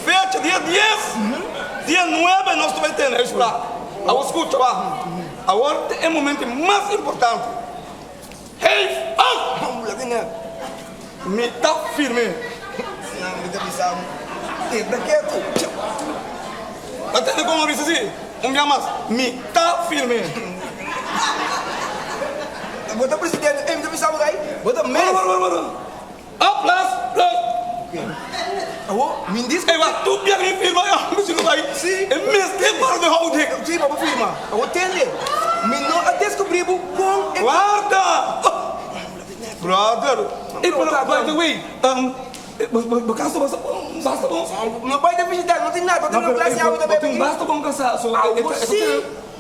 fecha dia dies dia nuebe nos ta bai tene uitspraak. Awor scucha wak awor ta e momento mas importante. Heef op! Mi ta firme. Ta tende kon a bisa si? Un bia mas, Mi ta firme. Wara, wara, wara. Aplas, plus. Ey, wak, tur bia mi firma, ya, mi si no bai. E mester para de houding. Warda! Brother, ey pero by the way, bo casa basta bon, basta bon. No bai ta visita, no tin nada, no tin un clase awe ta bebe aki. Bo tin basta bon casa, so e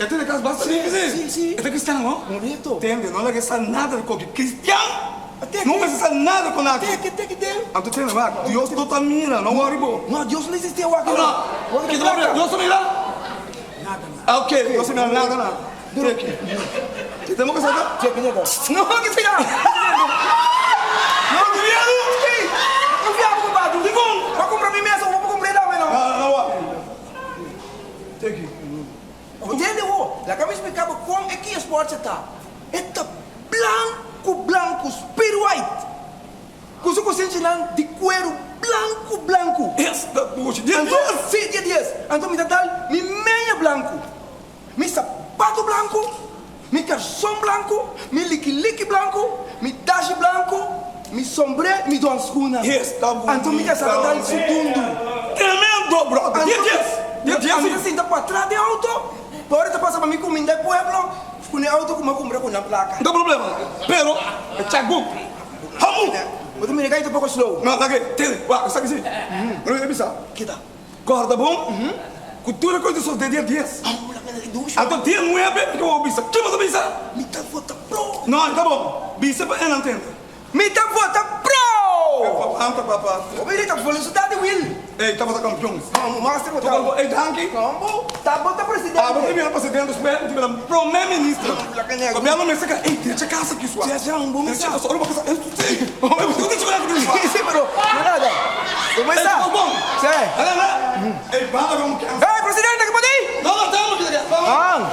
ta di cas basta limpio si, e ta cristian no? Correcto. Tende, no laga sa nada di koki cristian, no mester sa nada con aki. Teke, teke, teke. Anto tende wak, Dios no ta mira, no worry bo. No, Dios no existi awak no. No, Dios ta mira? Nada, nada. Ok, Dios ta mira nada, nada. Teke. Te tengo que sacar? No, que será? No, confiado? Sí. Confiado, compadre. Dikon? Voy a comprar mi mesa, voy a comprar el no. No, no, no. Teke. Entende, wo? Laga mi explica bo con e Kia Sports ta. E ta blanku blanku, spear white, ku su kusinchinan di kueru blanku blanku. Esta dushi, dia Anto, dies! sí, dia dies. Anto mi ta dal mi meña blanku, mi sapatu blanku, mi karson blanku, mi likiliki blanku, mi dashi blanku, mi sombré, mi dònskuna. Esta Anto mi bunita! kasá ta dal su dundu. Tremendo, bròder! Dia Anto, dies! Dia dies, ami ta sí! sinta patras den outo, pa ora ta pasa pa mi kuminda e pueblo. Ku ne auto ku mi a kumpra ku nan plaka. No problema, pero e checkbook. Hamu! Bo ta mira kai ta poko slow. No, lag'e, tene, wak, esaki si. Pero mi ta bisa. Kita. Kòrda bon ku tur e kos ta sosodé dia dies. Hamu, laga na e dusha. Anto dia nuebe mi ta wou bisa. Ke bo ta bisa? Mi ta vota pro. No, e ta bon. Bisa pa e nan tende. Mi ta vota pro! Anta papa. Bo mira ta felicita di Will. Ey tabata campeon. Como master bo ta. Ey danki. Como ta bo ta presidente. Abo ta bira presidente despues bo ta bira prome minister. Gobierno mester ka ey drecha casa aki sua. Ya ya un bo mester. Ora bo casa si. Bo ta chula aki sua. Si pero no nada. Bo mester. Ey bon. Si. Hala hala. Ey banda como ke. Ey presidente ke podi. No no tamo ki. Ah.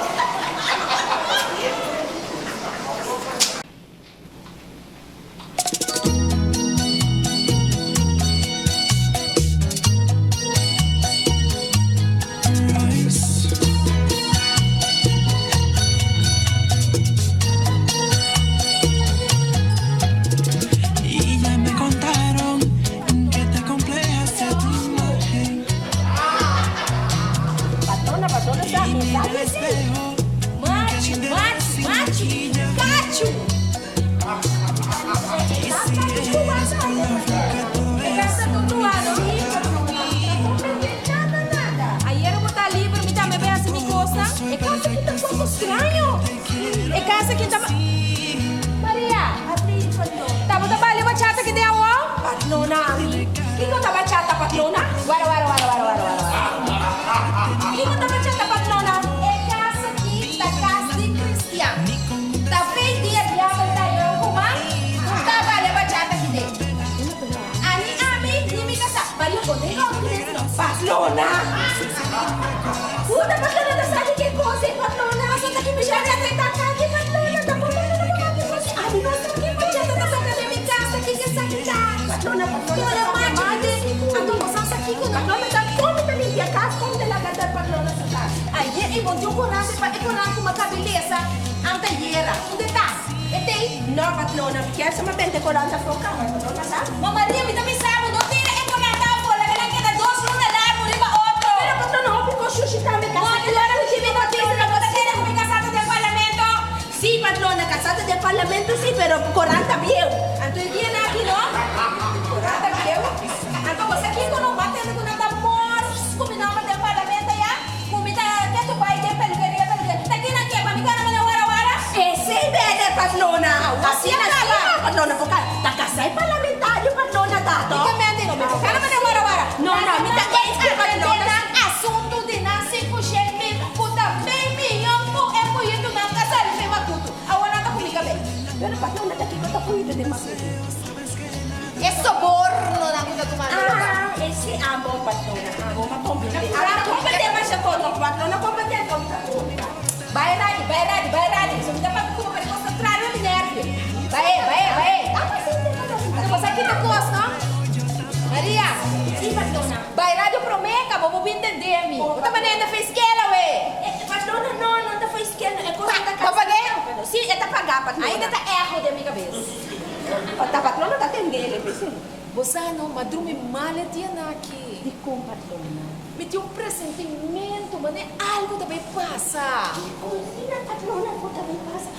Patrona, patrona sa, mi sa ke si. Machu, machu, machu, kachu. E casa tutua, no? Nada, nada. Ayera bo ta liber, mi tambe bai hasi mi cosnan. E casa aki ta poco straño. E casa aki ta. Maria, tabata bali bachata ki den awo? Patrona, ami. Kiko ta bachata, patrona? Wara, wara, wara, wara, wara, wara. Kiko ta bachata, patrona? E casa aki ta cas di cristian. Ta fei dia diabel ta yon kuma ta bali bachata ki den. Ani ami ni mi casa. Maria, bo den auto ki den sino. Patrona! Puta, patrona ta sa di ke cos ei, patrona. Pasobra ta ki bachata ta toca aki, patrona. Ta por mano no por aki cos. Ami no sa ki bachata ta toca den mi casa ki ke sa ki ta. Patrona, patrona, macho ki den. Anto bo sa sa kiko no. Patrona ta como ta limpia cas, como ta laga ta patrona su cas. Ayer ei bon tin un corante pa e corant cu mi a cabe lesa antayera. Unda ta? E tei? No, patrona, mi kier sa mi a benta e corant afo cama, patrona sa. Ma Maria, mi ta bisa bo, no tira e corant afo, laga nan keda dos luna largo riba otro. Pero patrona, hopi cos shushi tambe casa. Patrona, mi tin mi noticia, no bo ta kere cu mi casa ta den parlamento? Si, patrona, casa ta den parlamento si, pero corant ta bieu. Anto e dia nan aki no? Corant ta bieu? Anto bo sa kico no? Bo a tende cu nan ta mors cu mi nomber den parlamento ya? Cu mi ta ketu bay den pelukeria, pelukeria. Ta kinan ke pa mi gana mane wara wara? Esey beter, patrona. Asina si, patrona, bo ta casa e parlamentario, patrona, tato. Mi ke mende, no, mi ta gana mane wara wara. No, no, mi ta eens cu patrona. Nan asuntu di nan 500,000 cu ta mei miyon cu e puyitunan ta sali fe matutu. Awor nan ta cu mi cabey. Pero patrona ta kico ta puyito den matutu? E sobornonan cu ta tumando lugar. Ah, ese amo patrona, amo pa comprende. Ahora comprende masha todo, patrona comprende todo mi ta comprende. Bai radio, bai radio, bai radio. So mi ta papia cu bo pero cos ta trae mi nervio. Bai, bai, bai. Anto bo sa kita cos, no? Maria. Si, patrona. Bai radio prome cabo bo bin tende mi. Bo ta manera ta feiskela, we. Patrona, no, no ta feiskela. E cos no ta Bo pag'e? Si, e ta paga, patrona. Ainda ta echo den mi cabes. Ta patrona ta tendele p'esei. Bo sa no, m'a drumi mal e dianan aki. Dikon patrona? Mi tin un presentimento manera algo ta bay pasa. Dikon asina patrona algo ta bay pasa?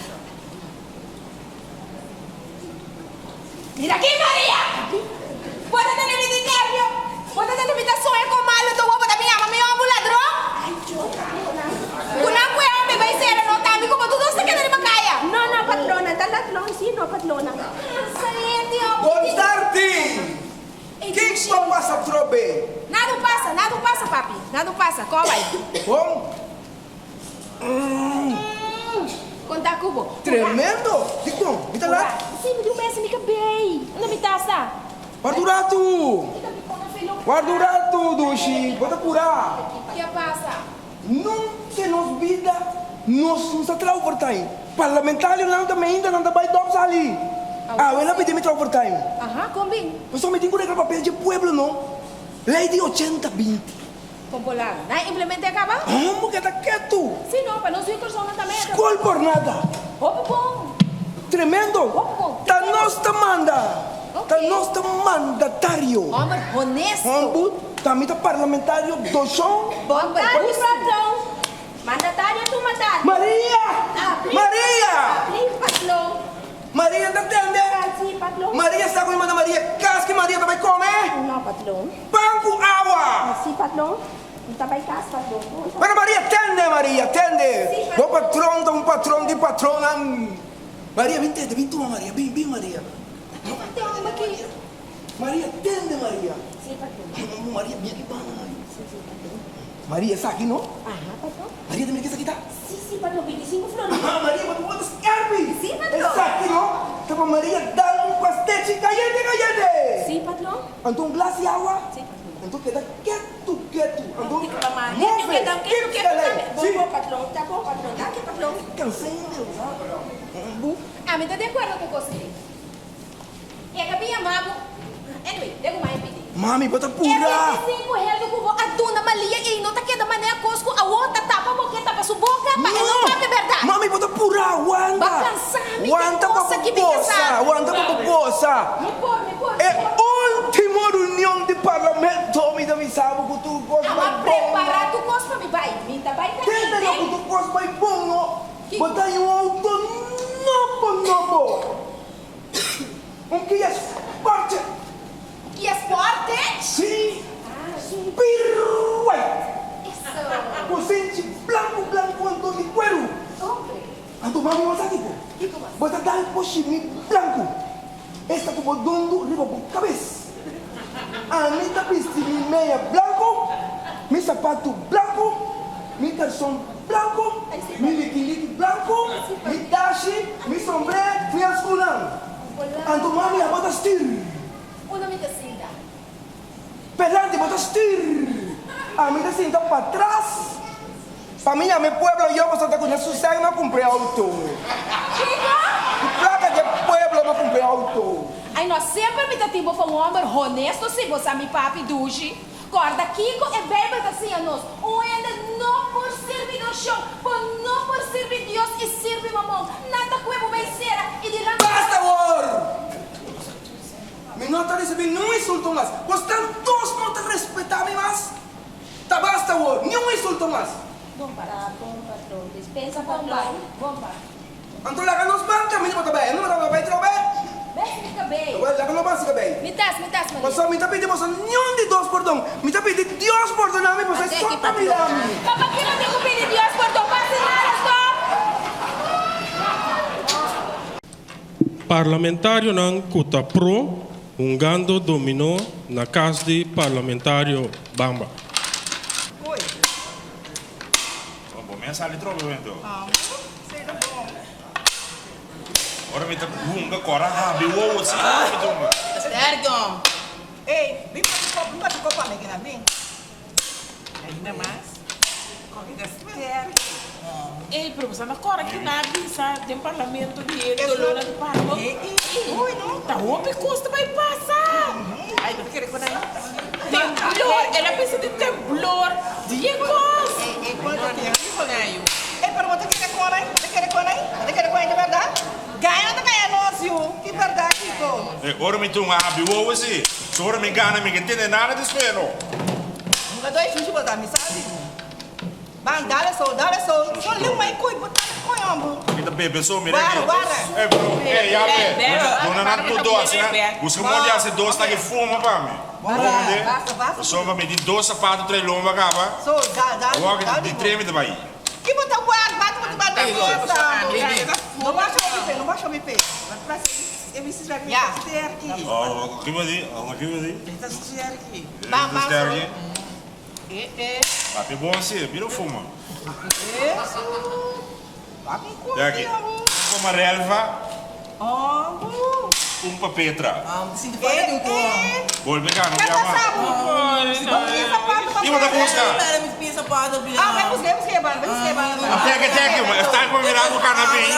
Mira aki Maria! Bo ta tene mi di nervio! Bo ta tene mi ta soña con malo ta bo ta mi yama mi homber ladron? Ay yo patrona. Cu nan cu e homber bay cera no ta mi como tu dos ta keda riba caya. No no patrona ta ladron si no patrona. Cansa e di homber. Bon tardi! Kiko a pasa atrobe? Nada un pasa, nada un pasa papi, nada un pasa, ko bay. Bon. Conta cu bo. Tremendo! Dikon? Mi ta lat? Si, mi di un bes mi cabey. Unda mi ta sa? Warda un ratu! Warda un ratu, dushi. Bo ta purá. Ke a pasa? Nunca nos bida nos no sa traha overtime. Parlamentarionan ta meinta nan ta bai dòp sali. Awe nan pidi mi tra overtime. Aha, kon bin? Pasobra mi tin ku regla papel dje pueblo no. Lei di ochenta binti. Kon por laga? Nan a implement'é kaba? Homo keda ketu. Si no, pa nos yu Kòrsounan tambe a. Skol por nada. Hopi bon. Tremendo. Hopi bon. Ta nos ta manda. Ok. Ta nos ta mandatario. Homber honesto. Hombu, ta mi ta parlamentario doshon. Homber Danki, hustu. patron. Mandatario tuma tardi. Maria! Apli. Maria! Apli, patron. Maria ta tende? Si, patron. Maria sa ku mi manda Maria kas ki Maria ta bai kome? No, patron. Pan ku awa! Si, patron. Mi ta bai kas, patron. Pero Maria tende, Maria tende. Si, patron. Bo patron ta un patron di patronnan. Maria bin tende, bin tuma Maria, bin, bin Maria. Maria tende, Maria. Si, patron. Maria bin aki banda, Maria. Si, si, patron. Maria esaki no? Aha, patron. Maria ta mira ke esaki ta? Si, si, patron, 25 florin. Aha, Maria, bo ta skerpi! Si, patron. Esaki no? Ta pa Maria dal un pastechi kayente kayente! Si, patron. Anto un glas di awa? Si, patron. Anto keda ketu ketu. Anto Move, move, ketu keep ketu kalei. tambe. Si. Bon, bon, patron. Ta bon, patron. Danki, patron. Kansendio, sa? Bu. Ami ta di akuerdo ku kos ei. E ta bin yama bo. Anyway, den ku mai pidi. Mami, bo ta E pura. 25 hende ku bo a duna Malia ei no ta keda manera kos ku awor ta tapa bo ke tapa su boka pa e no papia bèrdat. Mami, bo ta pura. Wanta. Ba kansa mi ke Wanta pa kosa bo ki mi ke gosa. sa. Wanta pa bo gosa. Mi por, mi por, mi E por. ultimo reunion di parlamento mi ta bisa bo ku tur kos Awor bai bon. prepara tur kos pa mi bai. Mi ta bai ta Tende no ku inde. tur kos bai bon no. Kiko? Bo ta haña un outo nobo nobo. Un Kia Sportage. Kia Sportage? Sí. Spir white. Eso. Ku sinchi blanku blanku anto di kueru. Hombre. Anto mami bo sa kiko? Kiko mas? Bo ta dal bo shimi blanku. Esta ku bo dundu riba bo kabes. Ami ta bisti mi meya blanku, mi sapatu blanku, mi karson Blanco, mi likiliki blanco, mi dashi, mi sombré, mi askunan. Anto mami a bo ta stuur. Unda mi ta sinta? Pelanti bo ta stuur. Ami ta sinta patras. Pa mi yama e pueblo yo pasobra ta ku ña susèn mi a kumpra e auto. Kiko? Ku plaka di e pueblo mi a kumpra e auto. Ai no, semper mi ta tin bo pa un homber honesto si bo sa mi papi dushi. Kòrda kiko e Beibel ta siña nos, Un hende no por sirbi dos shon, bo no por sirbi Dios i sirbi Mamon. Nan ta kue bo bai sera i di lan. Basta awor! Mi no ta risibí niun insulto mas. Bosnan dos no ta respetá mi mas? Ta basta awor! Niun insulto mas! Bon pa. Ta bon, patron. Dispensa, Bon bai, patron. bon pa. Anto laga nos ban kaminda pa ta bai. No ta bai trobe. Bes mi kabei. Wel, laga nos ban si kabei. Mi tas, mi tas, Maria. Pasobra mi ta pidi boso niun di dos pordon. Mi ta pidi Dios pordona mi pasobra e so ta mira mi. Papa, kiko tin ku pidi Dios pordon? Pasa nada, stop! Parlamentarionan ku ta pro hungando dominó na kas di parlamentario Bamba. Bo mes sali trobe wento. Ora mi ta hunga kora habi wowo si ora mi ta hunga. Sterk Ey, bin bati kop, bin bati kop pa mi kina, bin. Ainda mas. Koki ta sterk. Ey, pero boso a kora kina bisa den parlamento di e dolornan di parto. Uy, no. Ta hopi kos ta bai pasa. Ay, bo ta kere con ay? Temblor, el a bisa di temblor, di e kos. Ey, ey, cuanto tiempo con ay? Ey, pero bo ta kere con ay? Bo ta kere con ay? Bo ta kere con ay di berdad? Gaya no ta gaya nos, yu. Ki berdad, kiko? Ey, ora mi ta un habi wowo si. So ora mi gana mi ke tene nada di spero. Nunca doy chuchi bo ta mi sabi. Ban, dale so, dale so. So liu mai koi, bo ta koi ombo. Mi ta bebe so, mira Wara, aki. wara. Ey, bro, ey, ya be. Duna nan tur dos, asina. Busca modo di hasi dos taki fuma pa mi. Wara, basta, basta. Pasobra mi di dos sapato trae lomba caba. So, dal, dal, Awor dal di di bo. tre mi ta bai. Ki bo ta wak, bata bo ta bata forsa. No basha mi pe, no basha mi pe. Ya. Oh, ki bo di? Oh, ki bo di? Ban, ban, so. Papia bon si, bira fuma. Papi Te aki. Un pa Marelva, un pa Petra. Bolbe gana un bia mas. I bo ta buska? Cheque, cheque, ma sta ku mira ku kana bin.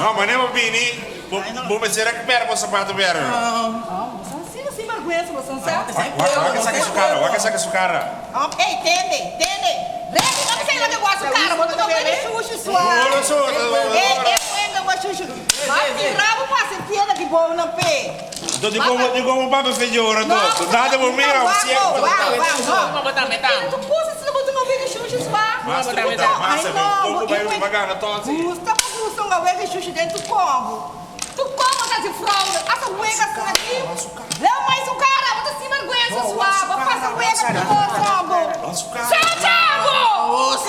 No, ma ne bo bini, bo bo mester a perde bo sapato berde. Asina sin bergwensa bo san sa. Wak a saka su kara, wak a saka su kara. Ey, tende, tende. Regi, no bisa loke wak su kara, bo ta wak di shushi sua. Ey, e kuenta bo shushi. Mas di rabo pasa e piedra ki bo nan pe. Anto di komo di komo papia fe yora to. Nada bo mira un ciego pa ta. Tu cosa si bo no wega shushi sua. Mas bo ta mas bo komo bai ba gana to si. Gusta pa gusta un wega shushi den tu kobo. Tu kobo ta di fraude. Asa wega asina aki. Leu mai su cara bo ta sin vergüenza sua. Bo pasa wega tu cosa bo. Sacha bo.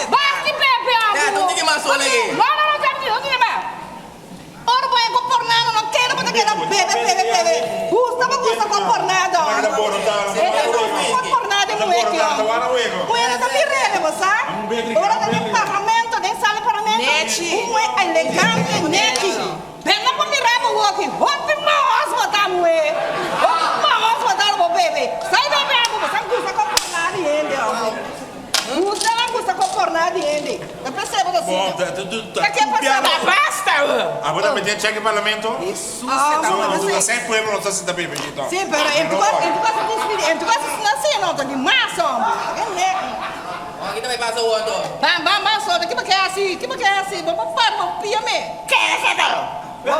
Basti pepe abo. No no no no no no. Ora bo e ku pornado no keda bo ta keda bebe bebe bebe gusta bo gusta ku pornado e ta gusta ku pornado e muhe ki muhe ta mirele bo sa ora ta den parlamento den sala di parlamento un muhe elegante nechi bende por mira bo woki hopi mahos bo ta muhe hopi mahos bo ta ora bo bebe sai bebe abo bo sa gusta ku pornado hende abo. Gusta nan gusta con pornada di hende. Ta pesey bo ta sinti. Ta ke pasa bo? Basta! Abo ta mete cheque parlamento? Ah, No, ta sey pueblo no ta sinta bebe aquí to. Si, pero en tu cas, en tu cas despidi, en tu cas si nan si no ta di mas hombre. Ta ke nek. Aki ta bay pasa awor anto. Ban, ban, ban solta. Ki bo ke hasi? Ki bo ke hasi? Bo por para bo pia me. Ke es eto?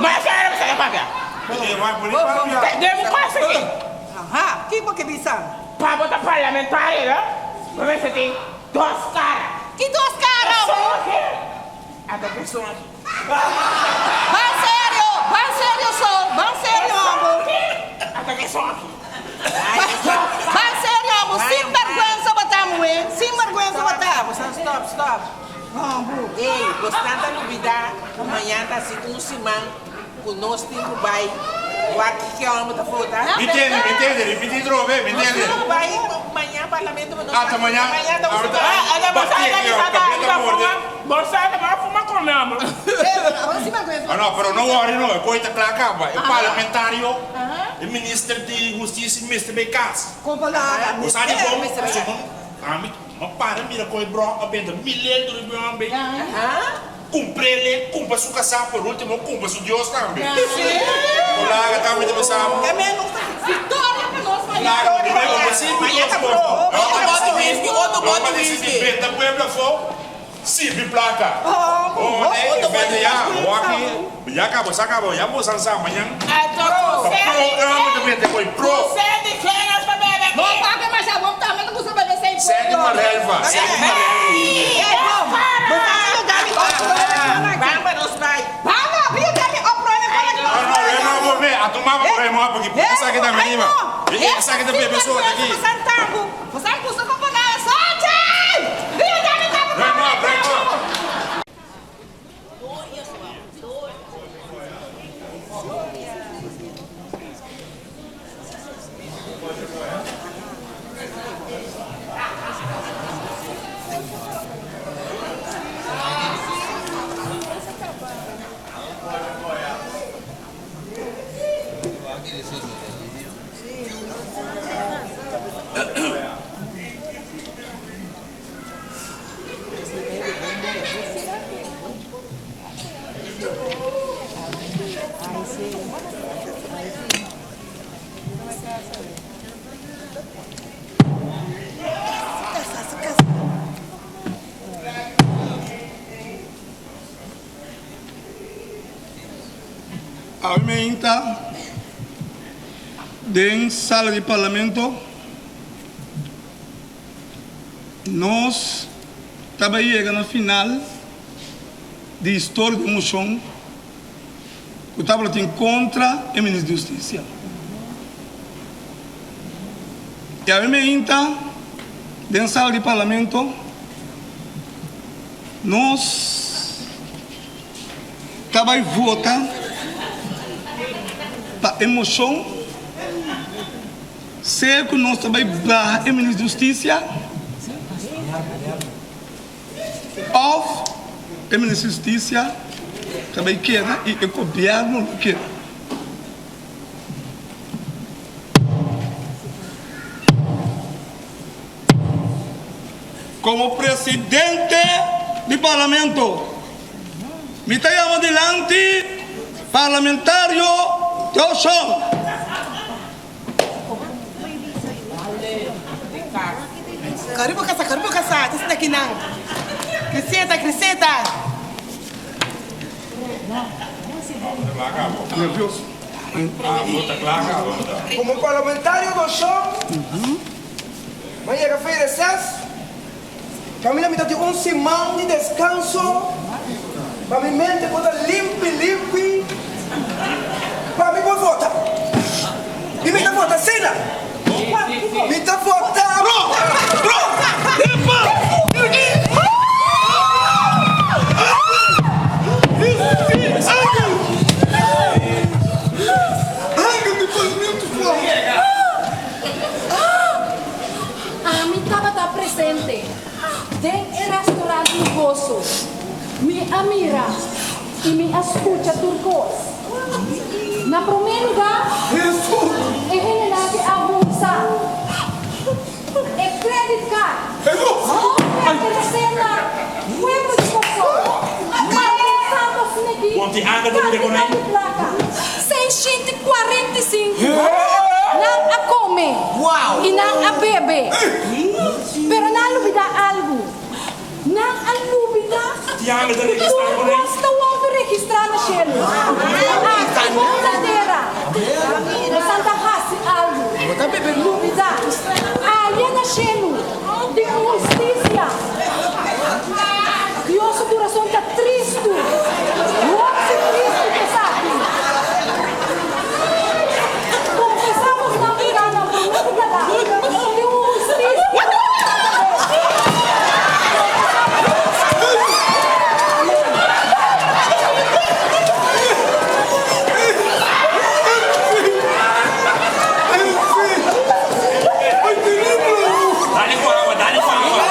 Mas era bo sa ke papia. Debe pasa aki. Aha, ki bo ke bisa? Pa bo ta parlamentario no, bo mester tin dos cara. Ki dos cara bo? Ato persona aki. Ban serio, ban serio so, ban serio abo. Ato persona aki. Ban serio abo, sin berguensa bo ta muhe, sin berguensa bo ta. Stop, stop. Ey, bo stan ta lubida ku mañan ta hasi un siman ku nos tin ku bai wak ki hòmber ta vota. Mi tende, mi tende, ripiti trobe, mi tende. Nos tin ku bai mañan parlamento pa nos Ata mañan, mañan ta un ahorita siman. bati aki, oh, kabia ta morde. Bo sa ta bai fuma kome hòmber. Ah no, pero no worry no, e koi ta kla kaba. E parlamentario, e minister di hustisia mester bai kas. Bo sa dikon? Pasobra ami a para mira kon e bròk a benta milel duru e hòmber. Cumprele, cumpra su casá, por ultimo cumpra su Dios tambe. Bo laga tambe ta bisa bo. Laga bo debe como sirbi Dios bo. No pa dicidi benta pueblo afó, sirbi placa. Oh, ne, benta ya, bo aki, ya cabo, sa cabo, ya bo san sa mañan. Pa pro, ta mete koy pro. Sandy Marelva, Sandy Marelva. No, no, yo no voy a A tu mama por ahí, moja, porque esa que está venida. Esa que está bebé sola aquí. Break up, break up. Awe meinta den sala di parlamento nos ta bay yega na final di historia di mocion ku tabata tin kontra e Minister di Hustisia. I awe meinta den sala di Parlamento nos ta bai vota pa e moshon sea ku nos ta bai baha e Minister di Hustisia Of e minister di hustisia ta bay keda y e gobierno lo keda. Como presidente. di Parlamento. Mi ta yama dilanti Parlamentario Joshon. Karibu kasa, karibu kasa, ta sinta kinan. Criseta, Criseta. Nervioso. Como parlamentario Joshon, mi a yega fe reces. Camila mi ta tin un siman di descanso pa mi mente por ta limpi limpi pa mi por vota y mi ta vota asina mi ta vota pro pro limpa Ami tabata presente den e restaurant luhoso. Mi a mira i mi a skucha tur kos. Na promé lugá, e hendenan ke a hunsa e credit card no pertenesé na pueblo di Kòrsou. Malversando asina aki kantidat di plaka. 645 Nan a come y nan a bebe, pero nan a lubida algu. Nan a lubida cu tur cos ta wordo registra na cielo. Aki bon na tera, bosan ta haci algu. Lubida, aya na cielo tin un husticia. Dios su kurason ta tristu. Hopi tristu ku esaki. Konfesá bosnan pikánan promé ku ta da. Tin un hustisia. Dale cu awa, dale cu awa.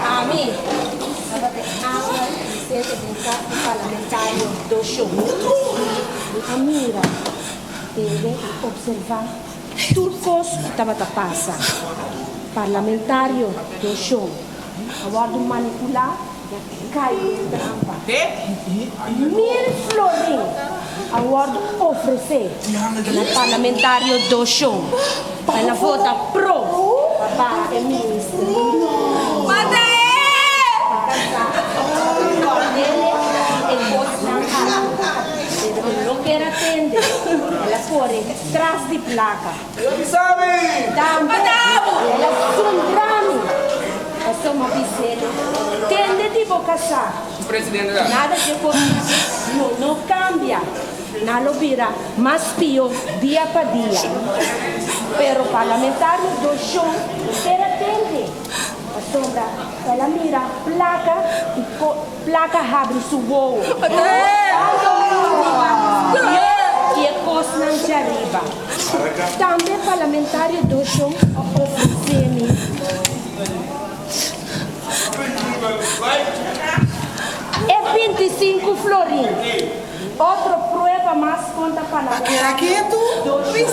Ami tabata e awa presente den kas di parlamentario Doshon. Mi a mira, tende i observá tur kos ku tabata pasa. Parlamentario Doshon a wòrdu manipulá i a kai den trampa. Mil florin a wòrdu ofresé na parlamentario Doshon pa el a vota pro pa baha e minister pa kasá Cornele i e kosnan aki. Pero e no ker a tende, el a kore tras di plaka. Tambe el a zundrami pasobra mi a bis'é, Tende di bo kasá. Nada dje kosnan lo no kambia, nan lo bira mas pio dia pa dia. Pero parlamentario Doshon ker a tende, pasobra el a mira plaka i plaka habri su wowo. Tanto riba Dios i e kosnan djariba. Tambe parlamentario Doshon a ofresé mi. E 25 florin. Otro prueba mas contra parlamentario Doshon.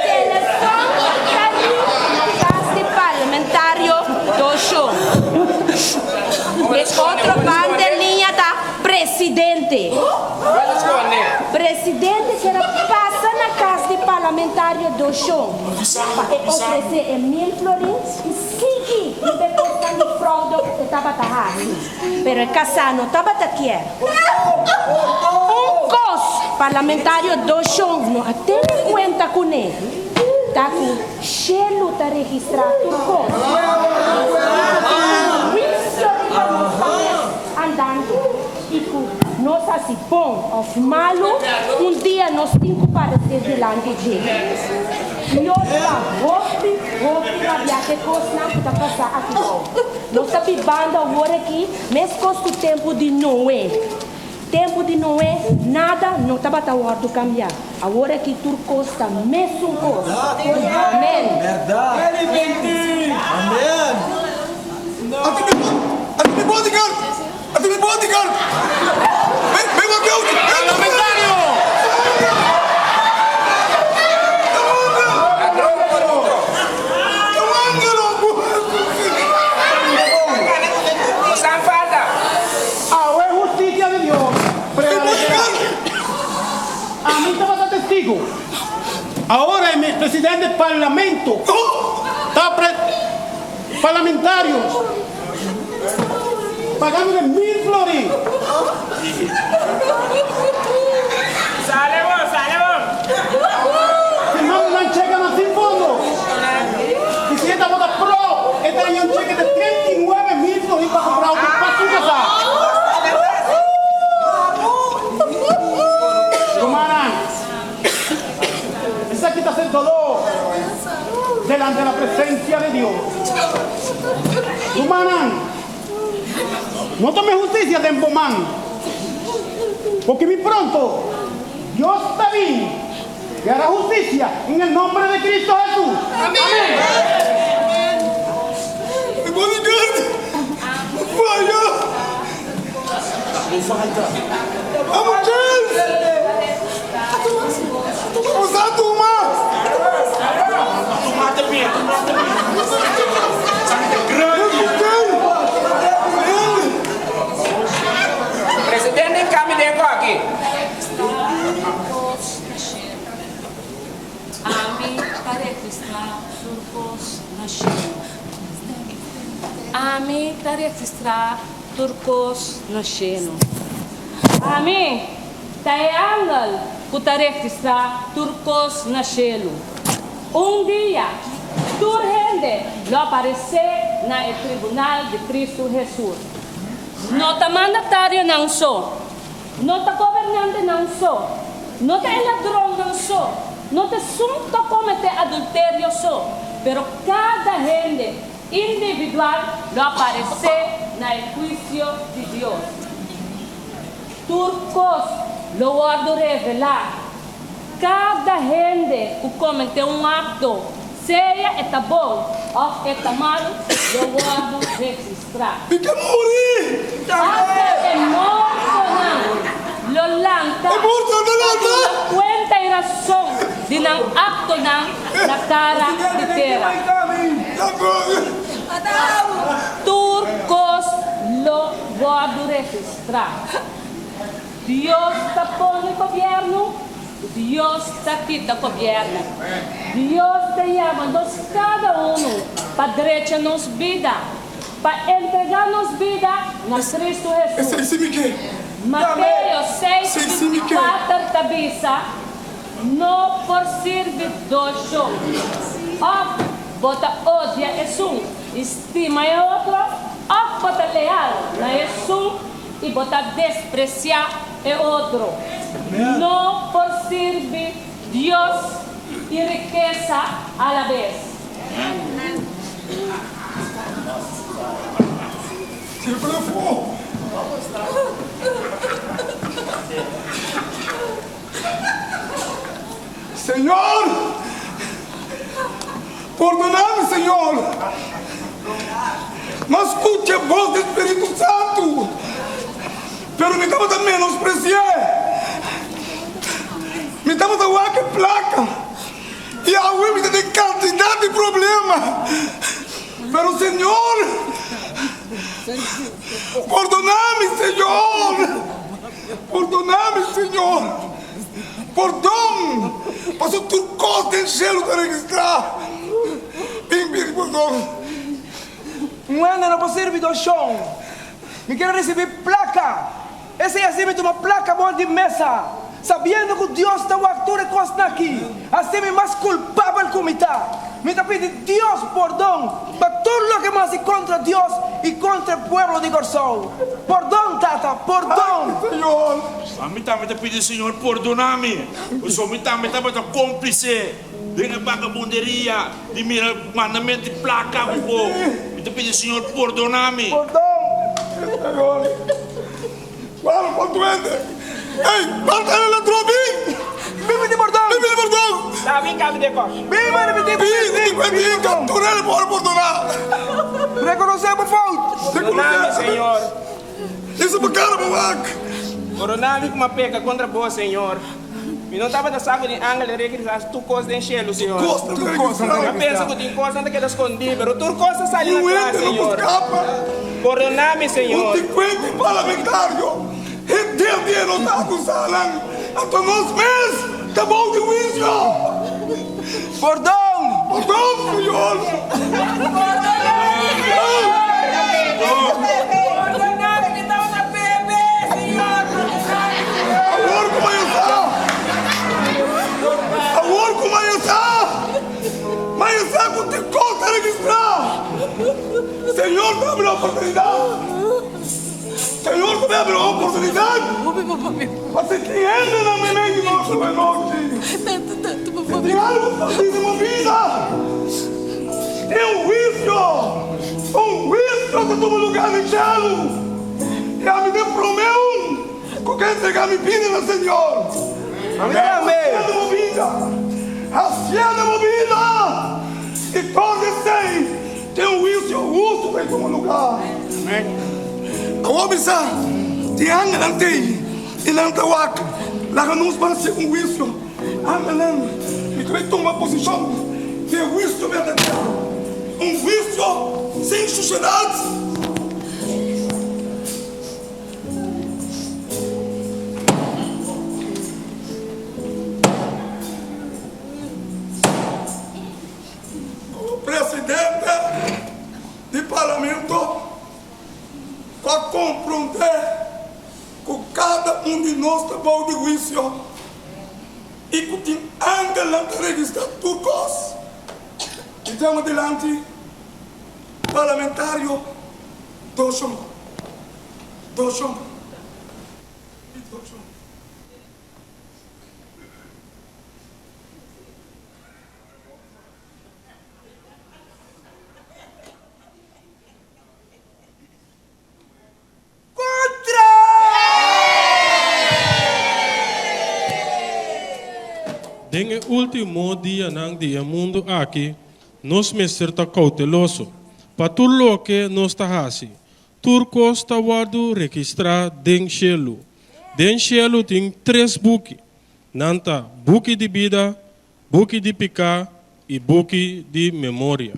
Telefon ta riu na cas di parlamentario Doshon. E otro banda liña ta presidente. Presidente kier a pasa na cas di parlamentario Doshon pa e ofrece e mil florin y sigui riba e cosnan di fraude cu e tabata haci. Pero e casá no tabata kier. Un cos parlamentario Doshon no a tene cuenta cune ta cu shelu ta registra tur cos y cu tin un huicio riba nos cabes andando. I ku nos hasi bon òf malu, un dia nos tin ku paresé dilanti dje. Dios ta hopi, hopi rabiá ku e kosnan ku ta pasá aki bou. Nos ta bibando awor aki meskos ku tempu di Noe. Tempu di Noe nada no tabata wòrdu kambiá. Awor aki tur kos ta mesun kos. Amèn. Awe husticia di Dios prevalecerá. Ami tabata testigo. Ahora e presidente di parlamento ta pre parlamentarios pagando de mil florin. Sale bo, sale bo. Firmando nan chekenan sin fondo. Y si e tabata pro, e ta haña un cheke de 39 mil florin pa cumpra auto pa su casa. Rumannan, esaki ta ser dolor delante la presencia de Dios. Rumannan, no tome husticia den bo man, porque mi pronto Dios ta bin y hará husticia en el nombre de Cristo Jesús. Amén. Presidente en cambio den aki. Ami ta registrá tur kos na shelu. Ami ta registrá tur kos na shelu. Ami ta e angel ku ta registrá tur kos na shelu. Un dia, tur hende lo aparesé na e tribunal di Kristu Hesus. No ta mandatarionan so, no ta gobernantenan so, no ta e ladronnan so, no ta esun ta kometé adulterio so, pero kada hende individual lo aparesé na e huisio di Dios. Tur kos lo wòrdu revelá. Kada hende ku kometé un akto, sea e ta bon òf e ta malu, lo wòrdu registrá. Mi ke muri! Asta e mortonan lo lanta E mortonan ta pa lanta! duna kuenta i rason di nan aktonan na kara di tera. Tur kos lo wòrdu registrá. Dios ta pone gobièrnu, Dios ta kita gobièrnu. Dios ta yama nos kada unu pa drecha nos bida, pa entregá nos bida na Kristu Hesus. Mateo seis, 24 ta bisa, No por sirbi dos shon. Òf bo ta odia esun i stima e otro, òf bo ta leal na esun i bo ta despresiá e otro. No por sirbi Dios i rikesa alabes. Señor, pordoná mi, Señor. M'a skucha e bos di Spiritu Santu, pero mi tabata menospresi'é. Mi tabata wak e plaka, i awe mi ta den kantidat di problema. Pero Señor, pordoná mi, Señor. Pordoná mi, Señor. Pordon, pasobra tur kos den shelu ta registrá. Bin pidi pordon. Un hende no por sirbi dos shon. Mi kier a risibí plaka. Esei hasi mi tuma plaka bor di mesa, sabiendo ku Dios ta wak tur e kosnan aki. Hasi mi mas kulpabel ku mi ta. Mi ta pidi Dios pordon pa tur loke mi hasi kontra Dios i kontra e pueblo di Kòrsou. Pordon, Tata, pordon! Ay, Señor! Ami tambe ta pidi Señor pordona mi, pasobra mi tambe tabata kómplise. Den e bagabunderia di mira mandament di plaka ku bo. Mi ta pidi Señor pordona mi. Pordon, Señor. Walo por duende. Ey, mata el ladron bin. Bin pidi pordon. Bin pidi pordon. Ta bin kabi de kos. Bin pa repeti bo Bin, bin pidi pordon. Por pordona. Rekonosé bo fout. Pordona mi, Señor. Eso bo cara bo wak. Pordona mi ku mi a peka kontra bo, Señor. Mi no tabata sa ku tin angel ta registrá tur kos den shelu, Señor. Mi a pensa ku tin kosnan ta keda skondí, pero tur kos ta sali na kla, Señor. Pordoná mi, Señor. Un 50 parlamentario henter dia no ta akusá nan, anto nos mes ta bou di huisio. Pordon! Pordon, Señor! Pordonami, mi tabata bebe, Señor, pordonami. Awor ku maya sa, awor ku maya sa, maya sa ku tin kos ta registrá. Señor ta habri oportunidat. Señor ta habri oportunidat pa si tin hendenan meimei di nos awe nochi. Si tin algu skondí den bo bida, tin un huisio, un huisio ta tuma lugá den shelu. I ami ta e promé un ku ke entregá mi bida na Señor. Hasié den bo bida, hasié den bo bida, i torna esei tin un huisio hustu ta tuma lugá. Awor mi sa, tin angelnan t'ei i nan ta wak, laga nos ban hasi un huisio. Angelnan, mi ta bai tuma posishon den e huisio berdadero, un huisio sin sushedat. Komo presidente di Parlamento, ku a komprondé ku kada un di nos ta bou di huisio i ku tin angelnan ta registrá tur kos, mi tene dilanti parlamentario Doshon, Doshon i Doshon. Den e último dianan di e mundu aki, nos mester ta kouteloso pa tur loke nos ta hasi. Tur kos ta wòrdu registrá den shelu. Den shelu tin tres buki. Nan ta buki di bida, buki di piká i buki di memoria.